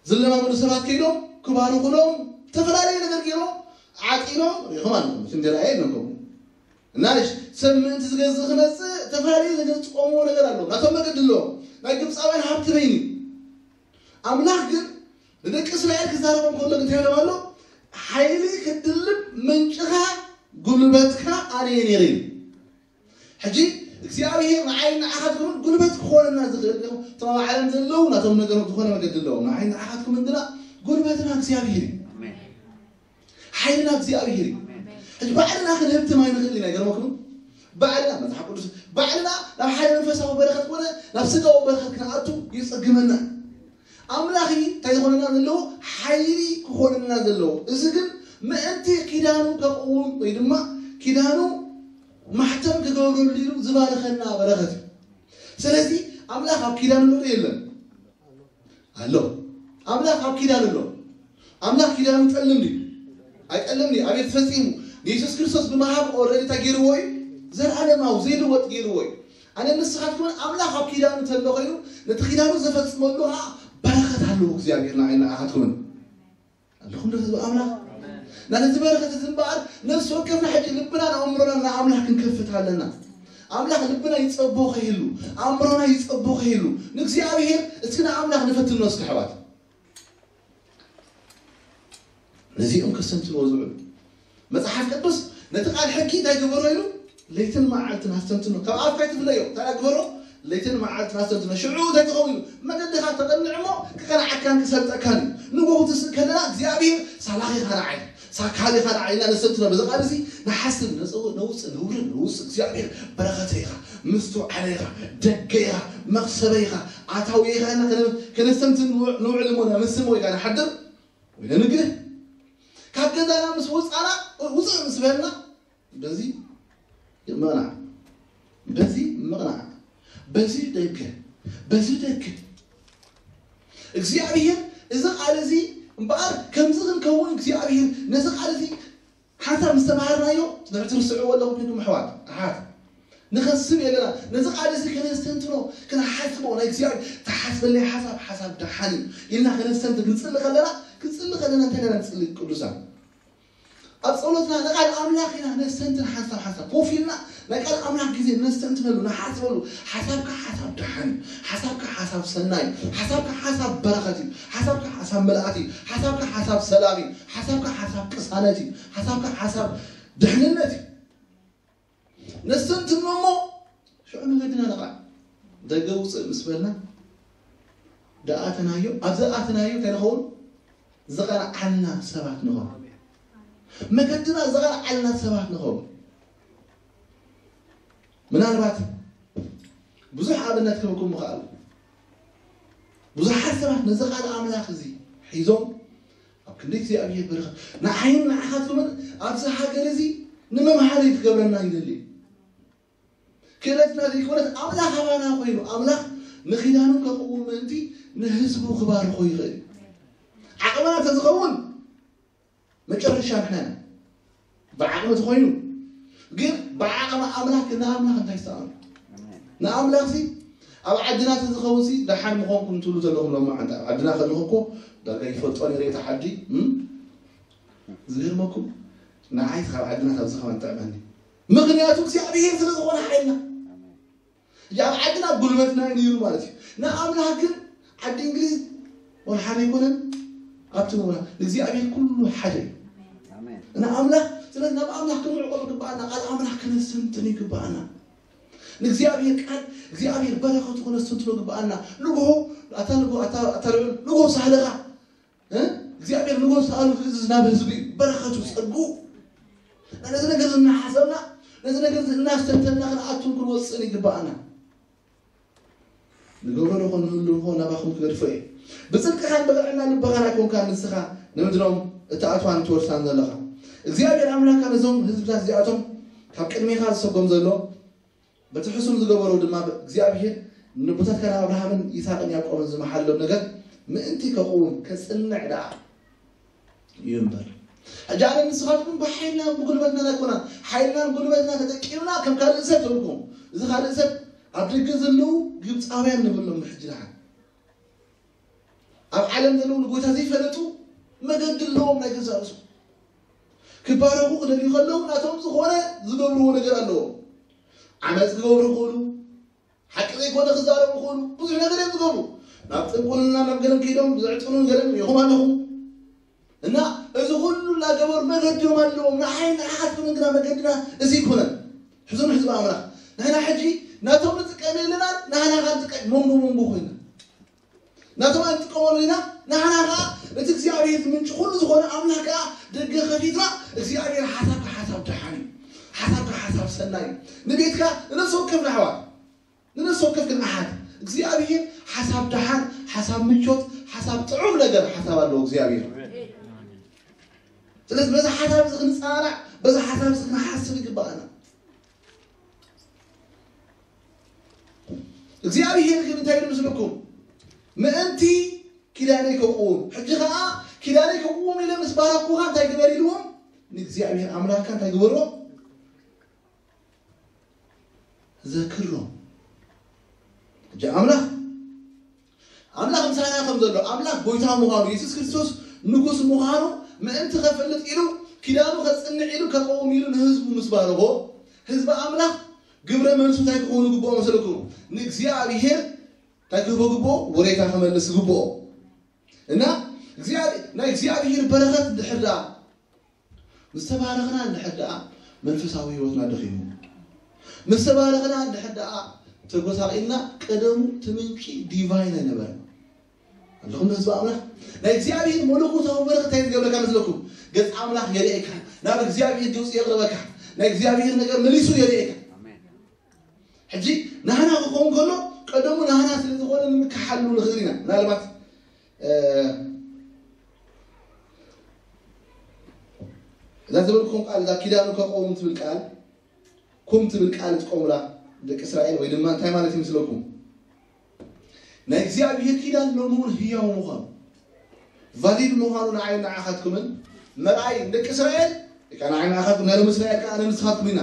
ዝለማመዱ ሰባት ከይዶም ክባርኹሎም ዝተፈላለዩ ነገር ገይሮም ዓጢኖም ሪኹም ኣለኹም። ሽም ደላ የለን ከምኡ እናሽ ሰብ ምእንቲ ዝገዝእ ክመፅእ ዝተፈላለዩ ነገር ዝፀሞ ነገር ኣሎ። ናቶም መገዲ ኣለዎም። ናይ ግብፃውያን ሃብቲ በይኒ ኣምላኽ ግን ንደቂ እስራኤል ክዛረቦም ከሎ እንታይ ኢሎም ኣሎ? ሓይሊ ክትድልብ ምንጭኻ ጉልበትካ ኣነ እየ ነይረ እዩ። ሕጂ እግዚኣብሔር ንዓይ ንዓኻትኩምን ጉልበት ክኾነና ዝኽእል እቶም ኣብ ዓለም ዘለዉ ናቶም ነገሮም ዝኾነ መገዲ ኣለዎም። ንዓይ ንዓኻትኩምን ግና ጉልበትና እግዚኣብሔር እዩ። ሓይልና እግዚኣብሔር እዩ። ሕጂ ባዕልና ክንህብትም ኣይንኽእል ኢና። ይገርመኩም ባዕልና መፅሓፍ ቅዱስ ባዕልና ናብ ሓደ መንፈሳዊ በረኸት ኮነ ናብ ስጋዊ በረኸት ክንኣቱ ይፅግመና። ኣምላኽ እንታይ ዝኾነና ዘለዎ ሓይሊ ክኾነና ዘለዎ እዚ ግን ምእንቲ ኪዳኑ ከቕውም ወይ ድማ ኪዳኑ ማሕተም ክገብረሉ ኢሉ ዝባረኸና በረኸት እዩ። ስለዚ ኣምላኽ ኣብ ኪዳኑ ንርኢ የለን ኣሎ። ኣምላኽ ኣብ ኪዳኑ ኣሎ። ኣምላኽ ኪዳኑ ጠልም ድዩ? ኣይጠልም ድዩ? ኣቤት ፈጺሙ ንየሱስ ክርስቶስ ብምሃብ ኦረዲ እንታይ ገይርዎ እዩ? ዘላለማዊ ዘይልወጥ ገይርዎ እዩ። ኣነ ንስኻትኩምን ኣምላኽ ኣብ ኪዳኑ ተሎ ኮይኑ ነቲ ኪዳኑ ዘፈጽመሉ ከዓ በረኸት ኣለዎ እግዚኣብሔር ንዓይ ንዓኻትኩምን ኣለኹም ዶ ህዝቢ ኣምላኽ? ናነዚ በረኸት እዚ እምበኣር ነፍሲ ወከፍና ሕጂ ልብናን ኣእምሮናን ንኣምላኽ ክንከፍት ኣለና። ኣምላኽ ልብና ይጸቦ ከይህሉ ኣእምሮና ይጸቦ ከይህሉ ንእግዚኣብሔር እስኪ ንኣምላኽ ንፈትኖ እስኪ ኣሕዋት። ነዚኦም ከስተንትንዎ ዝውዕሉ መጽሓፍ ቅዱስ ነቲ ቃል ሕጊ እንታይ ግበሮ ኢሉ ለይትን መዓልትን ኣስተንትኖ ካብ ኣፍካ ይትፍለዮ እንታይ ግበሮ ለይትን መዓልትን ኣስተንትኖ ሽዑ እንታይ ትኸውን ኢሉ መገድኻ ተቐንዕ እሞ ክቐንዓካን ክሰልጠካን እዩ ንጎሁ ትስእ ከለና እግዚኣብሔር ሳላኺኻ ንዓይ ሳካሊኻ ንዓይ ኢና ነስተንትኖ በዚ ቃል እዚ ንሓስብ ነውፅእ ነውፅእ ነውርን ነውፅእ እግዚኣብሔር በረኸተ ኢኻ ምስትውዓለ ኢኻ ደገ ኢኻ መኽሰበ ኢኻ ኣታዊ ኢኻ ኢና ከነስተንትን ንውዕል እሞ ነምስም ወይ ከዓ ንሓድር ወይ ነንግህ ካብ ገዛና ምስ ወፃና ውፅእ ምስ በልና በዚ ምቕናዕ በዚ ምቕናዕ በዚ ደገ በዚ ደገ እግዚኣብሔር እዚ ቃል እዚ እምበኣር ከምዚ ክንከውን እግዚኣብሔር ነዚ ቃል እዚ ሓንሳብ ምስ ተምሃርናዮ ንሕትርስዕዎ ኣለኹም ፊልኩም ኣሕዋት ኣሓት ንኸስብ የለና ነዚ ቃል እዚ ከነስተንትኖ ክንሓስቦ ናይ እግዚኣብሔር ተሓስበለይ ሓሳብ ሓሳብ ደሓን እዩ ኢልና ከነስተንትን ክንፅሊ ከለና ክንፅሊ ከለና እንታይ ኢና ንፅሊ ቅዱሳን ኣብ ጸሎትና ንቃል ኣምላኽ ኢና ነስተንትን ሓንሳብ ሓንሳብ ኮፍ ኢልና ናይ ቃል ኣምላኽ ግዜ ነስተንትነሉ፣ ንሓስበሉ። ሓሳብካ ሓሳብ ደሓን እዩ። ሓሳብካ ሓሳብ ሰናይ እዩ። ሓሳብካ ሓሳብ በረኸት እዩ። ሓሳብካ ሓሳብ መልኣት እዩ። ሓሳብካ ሓሳብ ሰላም እዩ። ሓሳብካ ሓሳብ ቅሳነት እዩ። ሓሳብካ ሓሳብ ድሕንነት እዩ። ነስተንትኖ እሞ ሽዑ መገድና ንቓዕ። ደገ ውፅእ ምስ በልና ደኣተናዮ፣ ኣብ ዝኣተናዮ እንታይ ንኸውን? ዝቐንዓልና ሰባት ንኸውን። መገድና ዝቐንዓልና ሰባት ንኸውን። ምናልባት ብዙሕ ኣብነት ክህበኩም ምኽኣል። ብዙሓት ሰባት ነዚ ቃል ኣምላኽ እዚ ሒዞም ኣብ ክንዲ እግዚኣብሔር በረኸት ንዓይን ንዓኻትኩምን ኣብዚ ሃገር እዚ ንመምሃሪ ክገብረና ይደሊ። ክእለትና ዘይኮነት ኣምላኽ ኣባና ኮይኑ ኣምላኽ ንኺዳኑ ከቕውም ምእንቲ ንህዝቡ ክባርኾ ይኽእል እዩ። ዓቕምና ተዝኸውን መጨረሻ ንሕና ኢና። ብዓቕሚ ተኾይኑ ግን ብዓቕሚ ኣምላኽ ንኣምላኽ እንታይ ይሰኣኑ? ንኣምላኽ ሲ ኣብ ዓድና ተዝኸውን ሲ ደሓን ምኾንኩም ትብሉ ዘለኹም ሎማ ዓንታ ኣብ ዓድና ከለኹ እኮ ዳርጋ ይፈልጦ ነይረ እቲ ዓዲ። ዝገርመኩም ንዓይ ካብ ዓድና ካብዚ ከማን ጥዕመኒ። ምኽንያቱ እግዚኣብሔር ስለ ዝኾነ ሓይልና ሕጂ ኣብ ዓድና ጉልበትና እዩ ነይሩ ማለት እዩ። ንኣምላኽ ግን ዓዲ እንግሊዝ ወላ ሓደ ኣይኮነን። ኣብቲ ንብላ ንእግዚኣብሔር ኩሉ ሓደ እዩ። ንኣምላኽ ስለዚ ናብ ኣምላኽ ክንዕቆብ ይግባኣና። ቃል ኣምላኽ ከነስተንትን ይግባኣና። ንእግዚኣብሔር ቃል እግዚኣብሔር በረኸቱ ከነስተንትኖ ይግባኣና። ንግሆ ኣታ ንግሆ ኣታ ርዑ ንግሆ ሳህለኻ እግዚኣብሔር ንጎ ሰኣሉ ትእዝዝ ናብ ህዝቢ በረኸቱ ጸጉ ነዚ ነገር እናሓሰብና ነዚ ነገር እናስተንተና ክንኣቱን ክንወፅእን ይግባኣና። ንገብሮ ንኾን ንህሉ ንኾን ናባኹም ክገድፎ እየ። ብጽድቅኻን ብቕንዕና ልብኻን ኣይኮንካ ንስኻ ንምድሮም እትኣትዋን ትወርሳን ዘለኻ። እግዚኣብሔር ኣምላካ ነዞም ህዝብታት እዚኣቶም ካብ ቅድሜኻ ዝሰጎም ዘሎ በቲ ሕሱም ዝገበሮ ድማ እግዚኣብሔር ንቦታትካ ናብ ኣብርሃምን ይስሐቅን ያዕቆብን ዝመሓሎም ነገር ምእንቲ ከቕውም ከጽንዕ ደኣ እዩ እምበር። ሕጂ ኣነ ንስኻትኩም ብሓይልና ብጉልበትና ኣይኮና ሓይልናን ጉልበትና ተጠቂምና ከም ካልእ ሰብ ተብልኩም እዚ ካልእ ሰብ ኣብ ደገ ዘለዉ ግብፃውያን ንብሎም ሕጂ ደሓን ኣብ ዓለም ዘለዉ ንጎይታ ዘይፈለጡ መገዲ ኣለዎም ናይ ገዛ ርእሱ ክባረኹ ክደልዩ ከለዉ ናቶም ዝኾነ ዝገብርዎ ነገር ኣለዎም። ዓመፅ ክገብሩ ይኽእሉ፣ ሓቂ ዘይኮነ ክዛረቡ ይኽእሉ፣ ብዙሕ ነገር እዮም ዝገብሩ። ናብ ጥንቁልና ናብ ገለን ከይዶም ዘዕጥኑን ገለን ይኹም ኣለኹ እና እዚ ኩሉ እናገበሩ መገዲኦም ኣለዎም። ንዓይ ንዓኻትኩምን ግና መገድና እዚ ይኮነን። ሕዙን ሕዝቢ ኣምላኽ ንሕና ሕጂ ናቶም ንጥቀም የለናን ንሕና ካ ንጥቀም መንጎ መንጎ ኮይና ናቶም ኣይንጥቀመሉ ኢና። ንሕና ከዓ እቲ እግዚኣብሔር ምንጭ ኩሉ ዝኾነ ኣምላኽ ከዓ ደገ ከፊትና እግዚኣብሔር ሓሳብካ ሓሳብ ደሓን እዩ። ሓሳብካ ሓሳብ ሰናይ እዩ። ንቤትካ ንነፍሲ ወከፍ ንኣሕዋት ንነፍሲ ወከፍ ግን ኣሓት እግዚኣብሔር ሓሳብ ደሓን ሓሳብ ምቾት ሓሳብ ጥዑም ነገር ሓሳብ ኣለዎ እግዚኣብሔር። ስለዚ በዚ ሓሳብ እዚ ክንፃናዕ በዚ ሓሳብ እዚ ክንሓስብ ይግባኣና። እግዚኣብሔር ግን እንታይ ኢሉ ምስልኩም ምእንቲ ኪዳነይ ከቁውም ሕጂ ከዓ ኪዳነይ ከቁውም ኢለ ምስ ባረኩኻ እንታይ ግበር ኢልዎም ንእግዚኣብሔር ኣምላክካ እንታይ ግበሮ ዘክሮ። ሕጂ ኣምላኽ ኣምላኽ ምሳና ከም ዘሎ ኣምላኽ ጎይታ ምዃኑ የሱስ ክርስቶስ ንጉስ ምዃኑ ምእንቲ ከፈልጥ ኢሉ ኪዳኑ ከጽንዕ ኢሉ ከቀውም ኢሉ ንህዝቡ ምስ ባረኾ ህዝቢ ኣምላኽ ግብረ መልሱ እንታይ ክኸውን ግብኦ መሰለኩም? ንእግዚኣብሔር እንታይ ክህቦ ግብኦ? ወሬታ ክመልስ ግብኦ እና ናይ እግዚኣብሔር በረኸት ድሕር ደኣ ምስ ተባረኽና እንድሕር ደኣ መንፈሳዊ ህይወትና ደኺሙ ምስ ተባረኽና እንድሕር ደኣ ተጎሳቒልና ቀደሙ እቲ ምንጪ ዲቫይን ኣይነበረን። ኣለኹም ህዝቢ ኣምላኽ ናይ እግዚኣብሔር መለኮታዊ በረኸት እንታይ ዝገብረካ መስለኩም? ገጽ ኣምላኽ የርእየካ፣ ናብ እግዚኣብሔር ገጹ የቕርበካ፣ ናይ እግዚኣብሔር ነገር መሊሱ የርእየካ። ሕጂ ናህና ክኸውን ከሎ ቀደሙ ናህና ስለ ዝኾነ ንምክሓሉ ንኽእል ኢና። ምናልባት እዛ ዝበልኩም ቃል እዛ ኪዳኑ ከቆም ትብል ቃል ኩም ትብል ቃል ትቆምላ ደቂ እስራኤል ወይ ድማ እንታይ ማለት ይመስለኩም? ናይ እግዚኣብሔር ኪዳን ሎሚ እውን ህያው ምዃኑ ቫሊድ ምዃኑ ንዓይ ንዓኻትኩምን መርኣይ ንደቂ እስራኤል ካ ንዓይ ንዓኻትኩም ናይ ሎሚ እስራኤል ከዓ ንስኻትኩም ኢና።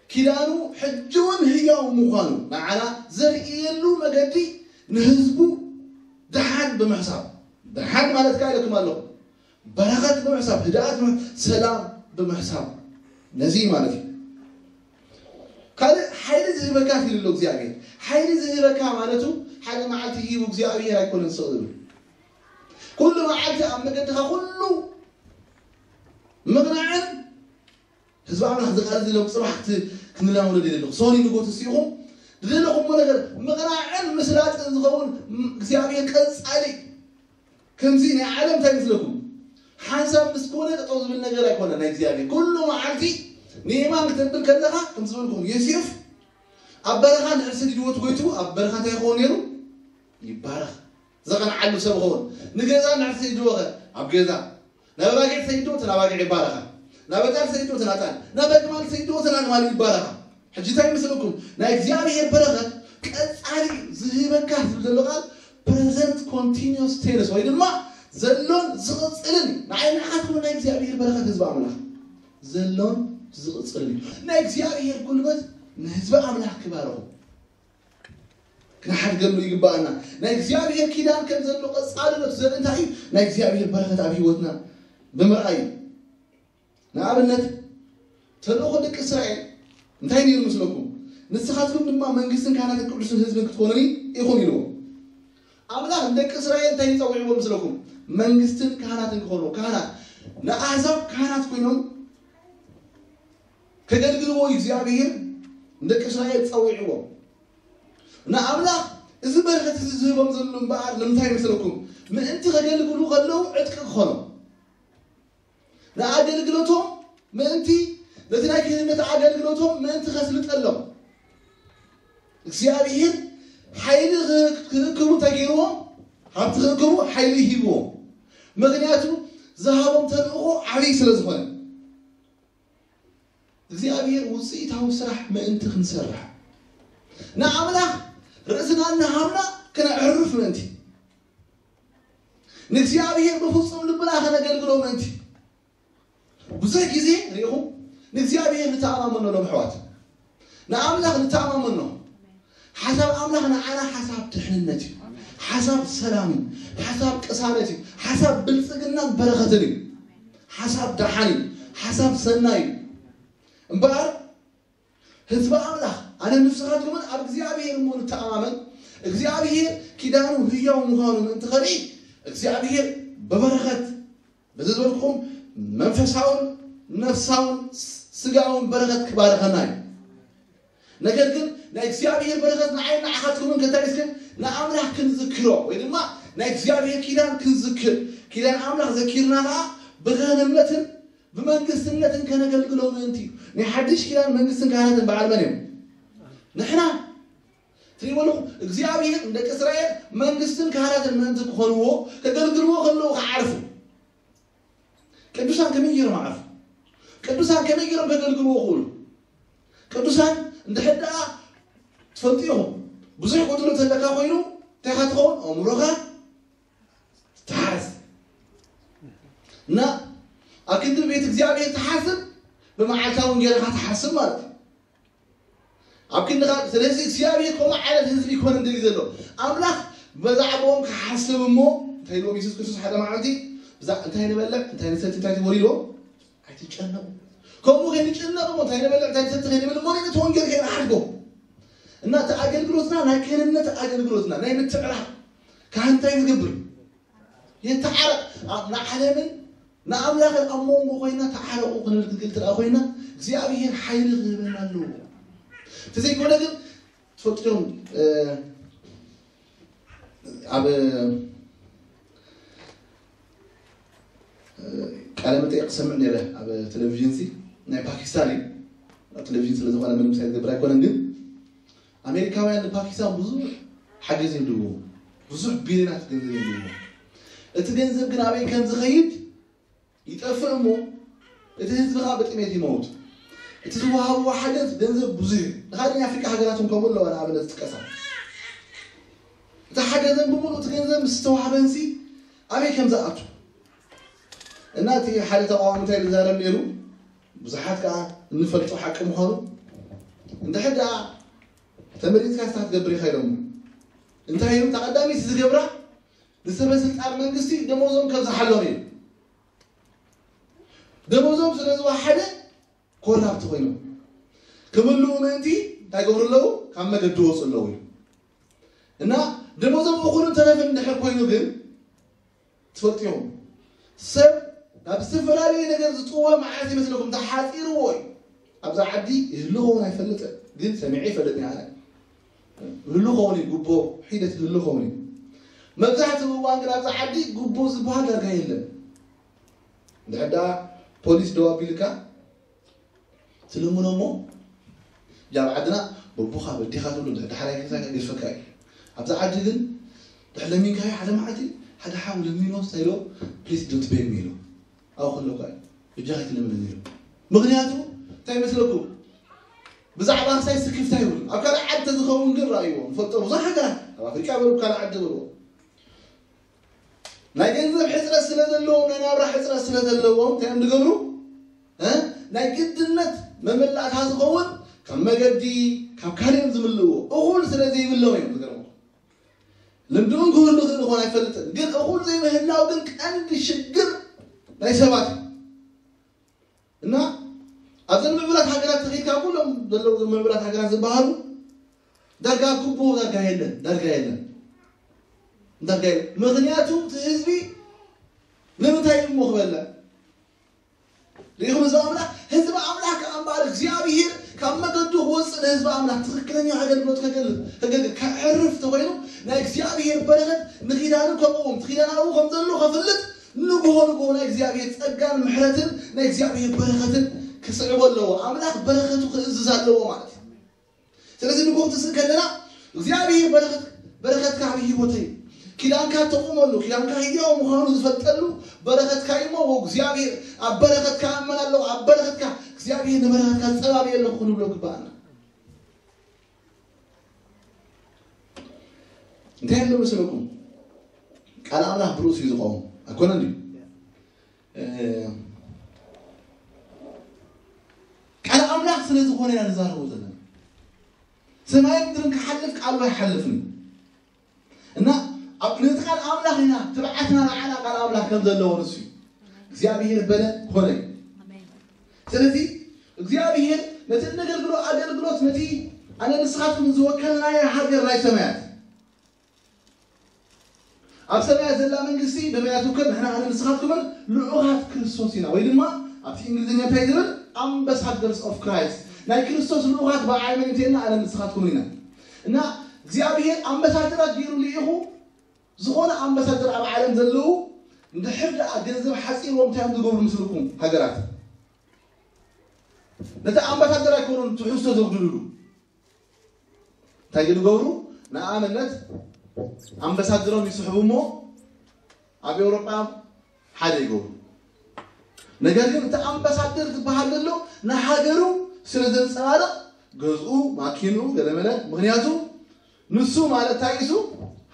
ኪዳኑ ሕጂ እውን ህያው ምዃኑ ንዓና ዘርእየሉ መገዲ ንህዝቡ ደሓን ብምሕሳብ ደሓን ማለት ከዓ ኢለኩም ኣለኹ በረኸት ብምሕሳብ ህድኣት ምሕ- ሰላም ብምሕሳብ ነዚ ማለት እዩ። ካልእ ሓይሊ ዝህበካ ኢሉ ኣሎ እግዚኣብሔር። ሓይሊ ዝህበካ ማለቱ ሓደ መዓልቲ ሂቡ እግዚኣብሔር ኣይኮነን ስቕ ዝብል። ኩሉ መዓልቲ ኣብ መገድኻ ኩሉ ምቕናዕን ህዝቢ ኣምላኽ ዝቃል ዝሎም ጽባሕ ክት-፣ ክንላመዶ ደለኹ። ሶኒ ንጎት ሲኹም ዝደለኹሞ ነገር ምቕናዕን ምስላጥን ዝኸውን እግዚኣብሔር ቀጻሊ ከምዚ ናይ ዓለም እንታይ ምስለኩም? ሓንሳብ ምስ ኮነ ጠጠው ዝብል ነገር ኣይኮነ ናይ እግዚኣብሔር። ኩሉ መዓልቲ ንየማን ክተብል ከለኻ ከም ዝበልኩም ዮሴፍ ኣብ በረኻ ንዕርሲ ድልዎ ትጎይቱ ኣብ በረኻ እንታይ ይኸውን ነይሩ? ይባረኽ። ዘቐንዓሉ ሰብ ኸውን። ንገዛ ንዕርሲ ድልዎ ኸ ኣብ ገዛ። ናብ ኣባጊዕ ሰይድዎ ተን ኣባጊዕ ይባረኻ። ናብ ኣጣል ሰይድዎ ተን ኣጣል። ናብ ኣግማል ሰይድዎ ተን ኣግማል ይባረኻ። ሕጂ እንታይ ይመስለኩም? ናይ እግዚኣብሔር በረኸት ቀጻሊ ዝህበካ ዝብል ዘሎ ቃል present continuous tense ወይ ድማ ዘሎን ዝቕጽልን እዩ። ንዓይ ንዓኻትኩም ናይ እግዚኣብሔር በረኸት ህዝቢ ኣምላኽ ዘሎን ዝቕጽልን እዩ። ናይ እግዚኣብሔር ጉልበት ንህዝቢ ኣምላኽ ክባርኹ ክንሓድገሉ ይግባኣና። ናይ እግዚኣብሔር ኪዳን ከም ዘሎ ቀጻልነቱ ዘርኢ እንታይ እዩ? ናይ እግዚኣብሔር በረኸት ኣብ ህይወትና ብምርኣይ እዩ። ንኣብነት ተልእኾ ደቂ እስራኤል እንታይ ነይሩ ምስለኩም? ንስኻትኩም ድማ መንግስትን ካህናትን ቅዱስን ህዝብን ክትኮኑኒ ኢኹም ኢልዎ። ኣምላኽ ንደቂ እስራኤል እንታይ ይጸውዕዎ ምስለኩም? መንግስትን ካህናትን ክኾኑ። ካህናት ንኣህዛብ ካህናት ኮይኖም ከገልግልዎ እዩ እግዚኣብሔር ንደቂ እስራኤል ጸዊዕዎም። ንኣምላኽ እዚ በረኸት እዚ ዝህቦም ዘሎ እምበኣር ንምንታይ ይመስለኩም? ምእንቲ ከገልግሉ ከለዉ ዕጥቂ ክኾኖም። ንኣገልግሎቶም ምእንቲ፣ ነቲ ናይ ክህነት ኣገልግሎቶም ምእንቲ ከስልጠሎም። እግዚኣብሔር ሓይሊ ክህ-፣ ክህክቡ እንታይ ገይርዎም? ሃብቲ ክህክቡ ሓይሊ ሂብዎም። ምኽንያቱ ዝሃቦም ተልእኾ ዓብዪ ስለ ዝኾነ። እግዚኣብሔር ውፅኢታዊ ስራሕ ምእንቲ ክንሰርሕ። ንኣምላኽ ርእስና እናሃብና ክነዕርፍ ምእንቲ። ንእግዚኣብሔር ብፍጹም ልብና ከነገልግሎ ምእንቲ። ብዙሕ ግዜ ርኢኹም ንእግዚኣብሔር ንተኣማመኖ ሎም ኣሕዋት። ንኣምላኽ ንተኣማመኖ። ሓሳብ ኣምላኽ ንዓና ሓሳብ ድሕንነት እዩ። ሓሳብ ሰላም እዩ። ሓሳብ ቅሳነት እዩ። ሓሳብ ብልጽግናን በረኸትን እዩ። ሓሳብ ደሓን እዩ። ሓሳብ ሰናይ እዩ። እምበኣር ህዝቢ ኣምላኽ ኣነ ንስኻትኩምን ኣብ እግዚኣብሔር እሞ ንተኣማመን። እግዚኣብሔር ኪዳኑ ህያው ምዃኑ ምእንቲ ኸርኢ እግዚኣብሔር ብበረኸት በዚ ዝበልኩኹም መንፈሳውን ነፍሳውን ስጋውን በረኸት ክባርኸና እዩ። ነገር ግን ናይ እግዚኣብሔር በረኸት ንዓይ ንዓኻትኩምን ከንታይ እስከ ንኣምላኽ ክንዝክሮ ወይ ድማ ናይ እግዚኣብሔር ኪዳን ክንዝክር ኪዳን ኣምላኽ ዘኪርና ኸዓ ብክህንነትን ብመንግስትነትን ከነገልግሎ ምእንቲ እዩ። ናይ ሓድሽ ኪዳን መንግስትን ካህናትን በዓል መን እዮም? ንሕና። ትሪእዎ ኣለኹም እግዚኣብሔር ንደቂ እስራኤል መንግስትን ካህናትን ምእንቲ ክኾንዎ ከገልግልዎ ከለዉ ክዓርፉ። ቅዱሳን ከመይ ገይሮም ዓርፉ? ቅዱሳን ከመይ ገይሮም ከገልግልዎ ክእሉ? ቅዱሳን እንድሕር ደኣ ትፈልጡ ኢኹም። ብዙሕ ቁፅሪ እንተለካ ኮይኑ እንታይ ኢኻ ትኸውን? ኣእምሮኻ ትሓዝ እና ኣብ ክንዲ ቤት እግዚኣብሔር ትሓስብ ብመዓልታዊ እንጌራኻ ትሓስብ ማለት እዩ። ኣብ ክንድኻ ስለዚ እግዚኣብሔር ከምኡ ዓይነት ህዝቢ ይኮነ እንደሊ ዘሎ ኣምላኽ በዛዕባኦም ክሓስብ እሞ እንታይ ኢልዎም የሱስ ክርስቶስ ሓደ መዓልቲ ብዛ እንታይ ንበልዕ እንታይ ንሰቲ እንታይ ትበሉ ኢልዎም ኣይትጨነቁ። ከምኡ ከይንጨነቅ እሞ እንታይ ንበልዕ እንታይ ንሰቲ ከይንብል እሞ ነቲ ወንጌል ከይንሓድጎ እና እቲ ኣገልግሎትና ናይ ክህንነት ኣገልግሎትና ናይ ምትዕራቕ ካህን እንታይ ዝገብር የተዓረቕ ንዓለምን ንኣምላኽን ኣብ መንጎ ኮይና ተዓረቑ ክንብል ክንክእል ትርኣ ኮይና እግዚኣብሔር ሓይሊ ክህበና ኣለዎ። ተዘይኮነ ግን ትፈልጥዮም ኣብ ቃለ መጠይቅ ክሰምዕ ነይረ ኣብ ቴሌቪዥን ሲ ናይ ፓኪስታን እዩ። ኣብ ቴሌቪዥን ስለ ዝኾነ ምንም ሳይ ዝገብር ኣይኮነን ግን ኣሜሪካውያን ንፓኪስታን ብዙሕ ሓገዝ ይህልዎ ብዙሕ ቢልዮናት ገንዘብ ይህልዎ። እቲ ገንዘብ ግን ኣበይ ከም ዝኸይድ ይጠፍእ እሞ እቲ ህዝቢ ከዓ ብጥሜት ይመውት። እቲ ዝወሃብዎ ሓገዝ ገንዘብ ብዙሕ እዩ። ንካልእ ኣፍሪካ ሃገራት እውን ከምኡ ኣለዋ ንኣብነት ዝጥቀሳ። እቲ ሓገዘን ብምሉእ እቲ ገንዘብ ምስ ዝተዋሃበንሲ ኣበይ ከም ዝኣቱ እና እቲ ሓደ ተቃዋሚ እንታይ ዝዛረብ ነይሩ ብዙሓት ከዓ እንፈልጦ ሓቂ ምዃኑ እንድሕር ደኣ ተመሪፅካ ስታ ክትገብር ኢኻ ኢሎም እንታይ ኢሉ ተቐዳሚት ዝገብራ ንሰበ ስልጣን መንግስቲ ደሞዞም ከብዝሓሎም እዩ። ደሞዞም ስለ ዝወሓደ ኮራፕት ኮይኖም ክምልኡ ምእንቲ እንታይ ገብሩ ኣለዉ? ካብ መገዲ ወፁ ኣለዉ እዩ። እና ደሞዞም እኹልን ተረፍን እንድሕር ኮይኑ ግን ትፈልጥዮም ሰብ ናብ ዝተፈላለየ ነገር ዝጥወ መዓት ይመስለኩም ተሓፂርዎ እዩ። ኣብዛ ዓዲ ይህሉ ኸውን ኣይፈልጥን፣ ግን ሰሚዐ ይፈልጥ እየ። ይህሉ ኸውን እዩ፣ ጉቦ ሒደት ይህሉ ኸውን እዩ። መብዛሕትኡ እዋን ግን ኣብዛ ዓዲ ጉቦ ዝበሃል ዳርጋ የለን። እንድሕር ደኣ ፖሊስ ደው ኣቢልካ ትልምኖ እሞ፣ እዛ ኣብ ዓድና በቦኻ በዲኻ ትብሉ፣ እንድሕር ዳሕራይ ከሳካ ገድፈካ እዩ። ኣብዛ ዓዲ ግን ድሕር ለሚንካዮ ሓደ መዓልቲ ሓደ ሓው ለሚኖ እንታይ ኢሎ፣ ፕሊስ ዶንት ቤግ ሚ ኢሎ። ኣብኡ ከለኳ እዩ፣ በጃኻ ኣይትለምነኒ ኢሎ። ምኽንያቱ እንታይ ይመስለኩም? ብዛዕባ ክሳይ ስክፍታ ይብሉ። ኣብ ካልእ ዓዲ ተዝኸውን ግን ረኣይዎ፣ ንፈልጦ ብዙሕ ሃገራት፣ ኣብ ኣፍሪቃ በሉ፣ ካልእ ዓዲ በልዎ። ናይ ገንዘብ ሕፅረት ስለ ዘለዎም፣ ናይ ናብራ ሕፅረት ስለ ዘለዎም እንታይ እዮም ዝገብሩ? እ? ናይ ግድነት መመላእታ ዝኸውን ካብ መገዲ፣ ካብ ካልእ እዮም ዝምልእዎ። እኹል ስለ ዘይብሎም እዮም ዝገርሙ። ልምድኡን ክህሉ ክእል ኾን ኣይፈልጥን፣ ግን እኹል ዘይምህላው ግን ቀንዲ ሽግር ናይ ሰባት እዩ። እና ኣብዘን ምዕቡላት ሃገራት ተኺድካ ኩሎም ዘለዉ ምዕቡላት ሃገራት ዝበሃሉ ዳርጋ ግቡእ ዳርጋ የለን፣ ዳርጋ የለን፣ ዳርጋ የለን። ምኽንያቱ እቲ ህዝቢ ንምንታይ እዩ እሞ ክበልዕ? ርኢኹም ህዝቢ ኣምላኽ፣ ህዝቢ ኣምላኽ ከኣ እምበኣር እግዚኣብሔር ካብ መገዱ ክወፅእ ንህዝቢ ኣምላኽ ትኽክለኛ ኣገልግሎት ከገል- ከገል- ከዕርፍ ተኾይኑ ናይ እግዚኣብሔር በረኸት ንኪዳኑ ከቕውም፣ እቲ ኪዳን ኣብኡ ከም ዘሎ ከፍልጥ ንግሆ ንግሆ ናይ እግዚኣብሔር ጸጋን ምሕረትን ናይ እግዚኣብሔር በረኸትን ክስዕቦ ኣለዎ። ኣምላኽ በረኸቱ ክእዝዝ ኣለዎ ማለት እዩ። ስለዚ ንግሆ ክትስእ ከለና እግዚኣብሔር በረኸት በረኸትካ ኣብ ህይወተይ ኪዳንካ ተቑመሉ፣ ኪዳንካ ህያው ምዃኑ ዝፈልጠሉ በረኸትካ እዩ እሞ እግዚኣብሔር ኣብ በረኸትካ እመን ኣለኹ፣ ኣብ በረኸትካ እግዚኣብሔር ንበረኸትካ ጸባብየ ኣለኹ ክንብሎ ግባኣና። እንታይ ኣሎ መሰለኩም? ቃል ኣምላኽ ብርእሱ እዩ ዝቆም ኣይኮነን ድዩ? እ፣ ቃል ኣምላኽ ስለ ዝኾነ ኢና ንዛረቦ ዘለና። ሰማይን ምድርን ክሓልፍ ቃሉ ኣይሓልፍን እዩ። እና ኣብ ነቲ ቃል ኣምላኽ ኢና ትብዓትና ንዓና ቃል ኣምላኽ ከም ዘለዎ ንሱ እዩ። እግዚኣብሔር በለ ኮነ እዩ። ስለዚ እግዚኣብሔር ነቲ እነገልግሎ ኣገልግሎት ነቲ ኣነ ንስኻትኩም ዝወከልናዮ ሃገር ናይ ሰማያት ኣብ ሰማያት ዘላ መንግስቲ ብመያ ትውከል። ንሕና ኣነ ንስኻትኩምን ልዑኻት ክርስቶስ ኢና፣ ወይ ድማ ኣብቲ እንግሊዝኛ እንታይ ዝብል ኣምባሳደርስ ኦፍ ክራይስት ናይ ክርስቶስ ልዑኻት በዓል መን እንተና ኣነ ንስኻትኩምን ኢና። እና እግዚኣብሔር ኣምባሳደራት ገይሩ ልኢኹ ዝኾነ ኣምባሳደር ኣብ ዓለም ዘለዉ እንድሕር ደኣ ገንዘብ ሓፂርዎም እንታይ እዮም ዝገብሩ ምስልኩም ሃገራት ነቲ ኣምባሳደር ኣይኮኑን ትሕዝቶ ዘጉድልሉ እንታይ ግን ይገብሩ ንኣብነት ኣምባሳደሮም ይስሕቡ እሞ ኣብ ኤውሮጳ ሓደ ይገብሩ ነገር ግን እቲ ኣምባሳደር ዝበሃል ዘሎ ንሃገሩ ስለ ዘንፀባርቕ ገዝኡ ማኪኑ ገለመለ ምክንያቱ ንሱ ማለት ታይሱ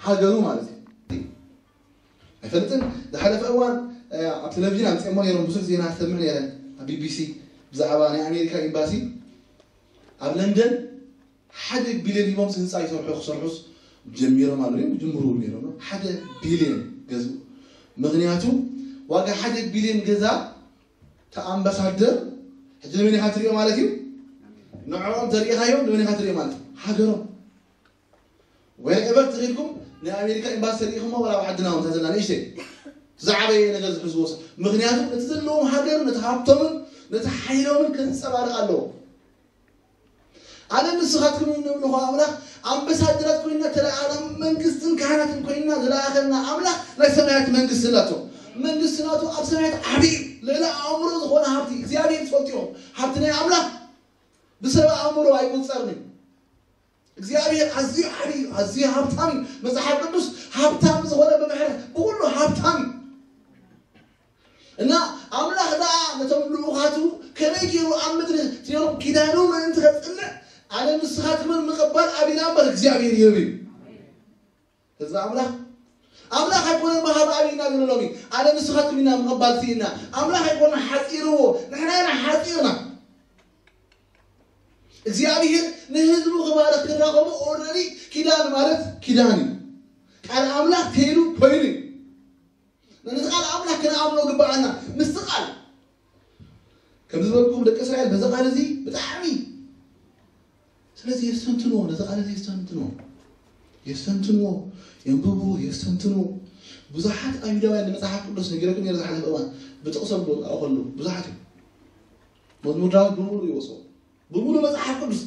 ሃገሩ ማለት እዩ ኣይፈልጥን ዝሓለፈ እዋን ኣብ ቴሌቪዥን ኣምፅኦሞ ነይሮም ብዙሕ ዜና ክሰምዕ ነይረ ኣብ ቢቢሲ ብዛዕባ ናይ ኣሜሪካ ኤምባሲ ኣብ ለንደን ሓደ ቢልዮን ሂቦም ህንፃ ይሰርሑ ክሰርሑስ ጀሚሮም ኣለዉ እዮም ጅምሩ ነይሮም ሓደ ቢልዮን ገዝኡ ምክንያቱ ዋጋ ሓደ ቢልዮን ገዛ ተኣምባሳደር ሕጂ ንመን ኢኻ ትሪኦ ማለት እዩ ንዕኦም ተሪኢኻዮም ንመን ኢኻ ትሪኦ ማለት ሃገሮም ወይ ኤቨር ትኺድኩም ናይ ኣሜሪካ ኤምባሲ ተሪኢኹሞ ወላ ዓድና እውን ተዘላ ንእሽተይ ዝዓበየ ነገር ዝሕዝዎ ሰብ ምክንያቱ እቲ ዘለዎም ሃገር ነቲ ሃብቶምን ነቲ ሓይሎምን ከንፀባርቕ ኣለዎ ኣነ ንስኻትኩም ንብልኹ ኣምላኽ ኣምበሳደራት ኮይና ተለኣኸና መንግስትን ካህናትን ኮይና ዝለኣኸና ኣምላኽ ናይ ሰማያት መንግስቲ ኣለቶ መንግስቲ ናቱ ኣብ ሰማያት ዓብዩ ልዕሊ ኣእምሮ ዝኾነ ሃብቲ እግዚኣብሔር ትፈልጥዮም ሃብቲ ናይ ኣምላኽ ብሰብ ኣእምሮ ኣይቁፀርን እዩ እግዚኣብሔር ኣዝዩ ዓብዩ ኣዝዩ ሃብታም እዩ መፅሓፍ ቅዱስ ሃብታም ዝኾነ ብምሕረት ብኩሉ ሃብታም እዩ እና ኣምላኽ ደኣ ነቶም ልኡኻቱ ከመይ ገይሩ ኣብ ምድሪ ትነሩ ኪዳኑ ምእንቲ ከጽንዕ ኣነ ንስኻትኩምን ምቕባል ኣቢና እምበር እግዚኣብሔር ይህብ እዩ ህዝቢ ኣምላኽ ኣምላኽ ኣይኮነን መሃብ ኣብና ዝብሎም እዩ ኣነ ንስኻትኩም ኢና ምቕባል ስኢና ኣምላኽ ኣይኮነ ሓፂርዎ ንሕና ኢና ሓፂርና እግዚኣብሔር ንህዝቡ ክባረክ ክራኸቡ ኦረዲ ኪዳን ማለት ኪዳን እዩ ቃል ኣምላኽ ከይዱ ኮይኑ እዩ ነዚ ቃል ኣምላኽ ክንኣምኖ ግባኣና ምስቲ ቃል ከም ዝበልኩም ደቂ እስራኤል በዚ ቃል እዚ ብጣዕሚ ስለዚ የስተንትንዎ፣ ነዚ ቃል እዚ የስተንትንዎ፣ የስተንትንዎ፣ የንብብዎ፣ የስተንትንዎ። ብዙሓት ኣይሁዳውያን ንመጽሓፍ ቅዱስ ነጊረኩም ነይረ ዝሓለፈ እዋን ብጥቕሶም ክወድቃ ከለዉ ብዙሓት እዮም። መዝሙር ዳዊት ብምሉእ ይወስዎ፣ ብምሉእ መጽሓፍ ቅዱስ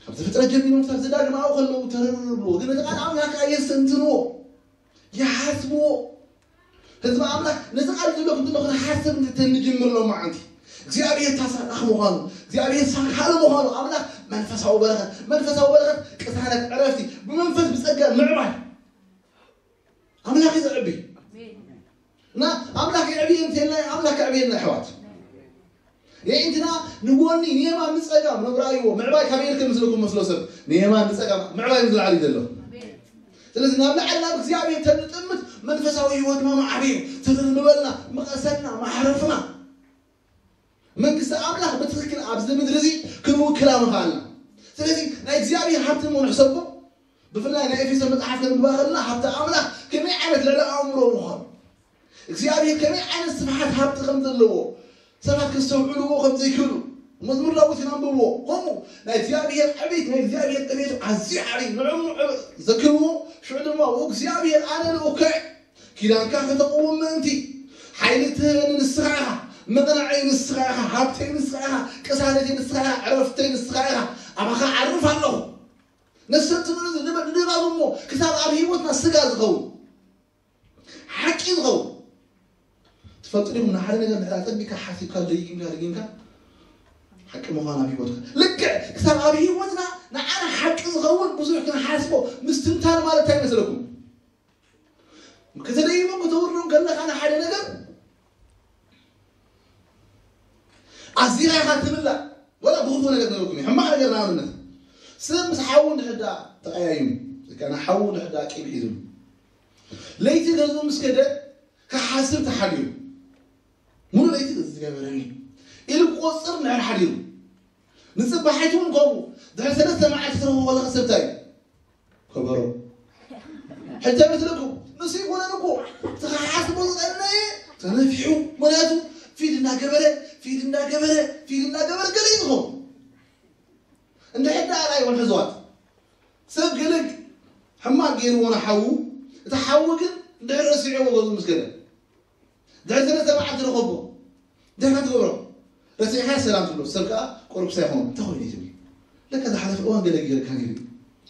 ካብ ዘፍጥረት ጀሚሮም ክሳብ ዘዳግም ኣብኡ ከለዉ ተረርብዎ፣ ግን ነቲ ቃል ኣምላኽ ከኣ የስተንትንዎ፣ ይሓስብዎ። ህዝቢ ኣምላኽ ነዚ ቃል ዘሎ ክንዲ ክንሓስብ እንተንጅምር ሎማዓንቲ እግዚኣብሔር ታሳራኺ ምዃኑ እግዚኣብሔር ሳካሪ ምዃኑ ኣምላኽ መንፈሳዊ በረኸት መንፈሳዊ በረኸት ቅሳነት ዕረፍቲ ብመንፈስ ብጸጋ ምዕባይ ኣምላኽ እዩ ዘዕቢ እና ኣምላኽ የዕብየ እንተልና ኣምላኽ ከዕብየና ኣሕዋት የኢንትና ንጎኒ ንየማን ንጸጋም ነብራይዎ ምዕባይ ካበይ ኢልከ ምስልኩም መስሎ ሰብ ንየማን ንጸጋም ምዕባይ ዝለዓል እዩ ዘሎ ስለዚ ናብ ላዕሊ ናብ እግዚኣብሔር ተንጥምት መንፈሳዊ ህይወትና ማዕብዩ ትርር ንበልና ምቐሰልና ማሕረፍና መንግስቲ ኣምላኽ ብትክክል ኣብዚ ምድሪ እዚ ክንውክላ ምኽኣልና ስለዚ ናይ እግዚኣብሔር ሃብቲ ሞ ንሕሰቦ ብፍላይ ናይ ኤፌሶን መጽሓፍ ከንብባ ከለና ሃብቲ ኣምላኽ ከመይ ዓይነት ልዕሊ ኣእምሮ ምዃኑ እግዚኣብሔር ከመይ ዓይነት ስፍሓት ሃብቲ ከም ዘለዎ ሰባት ከስተውዕልዎ ከም ዘይክእሉ መዝሙር ዳዊት ኢና ንብብዎ ከምኡ ናይ እግዚኣብሔር ዕቤት ናይ እግዚኣብሔር ዕቤቱ ኣዝዩ ዓብዪ ንዕኡ ዘክርዎ ሽዑ ድማ እግዚኣብሔር ኣነ ልኡከ ኪዳንካ ከተቕውም ምእንቲ ሓይሊ ትህበኒ ንስኻ ኢኻ መቕናዐይ ንስኻ ኢኻ ሃብተይ ንስኻ ኢኻ ቅሳነተይ ንስኻ ኢኻ ዕረፍተይ ንስኻ ኢኻ ኣባኻ ዓርፍ ኣለኹ ነሰትምኑ ንድጋግሞ ክሳብ ኣብ ህይወትና ስጋ ዝኸውን ሓቂ ዝኸውን ትፈልጡ ዲኹም ንሓደ ነገር ድሕር ኣጸቢካ ሓሲብካ ደጊምካ ደጊምካ ሓቂ ምዃን ኣብ ህይወትካ ልክዕ ክሳብ ኣብ ህይወትና ንዓና ሓቂ ዝኸውን ብዙሕ ክንሓስቦ ምስትንታን ማለት እንታይ ይመስለኩም ከተደይሞ ከተውርዶ ከለኻ ንሓደ ነገር ኣዚኻ ኢኻ ትብላዕ ወላ ብኽፉ ነገር ነርኩም ሕማቕ ነገር ንኣብነት ሰብ ምስ ሓዉ እንድሕዳ ተቀያይሙ ከና ሓዉ እንድሕዳ ቂም ሒዙ ለይቲ ገዝኡ ምስ ከደ ክሓስብ ተሓዲሩ ሙሉ ለይቲ ዝገበረኒ ኢሉ ክቆፅር እንድሕር ሓዲሩ ንፅባሒቱ እውን ከምኡ ድሕሪ ሰለስተ መዓልቲ ትረኽቦ ከለካ ሰብታይ ከበሮ ሕጂ መስለኩም ንሱ ይኮነን እኮ ተሓሓስቦ ዝቀነየ ተነፊሑ ምክንያቱ ፊድ እናገበረ ፊድ እናገበረ ፊድ እናገበረ ገለ እዩ ዝኸውን እንድሕር ደኣ ናይ ወልሕዝዋት ሰብ ገለ ሕማቅ ገይርዎ ንሓዉ እቲ ሓዉ ግን እንድሕር ረሲዕዎ ገዝኡ ምስ ገለ ድሕሪ ሰለስተ መዓልቲ ረኸቦ እንታይ ትገብሮ ረሲዕካ ሰላም ትብሎ ሰብ ከዓ ቁሩብ ክሳይ ኾኑ እንታይ ኮይኑ ትብል ለካ ዝሓለፈ እዋን ገለ ገይርካ ነይሩ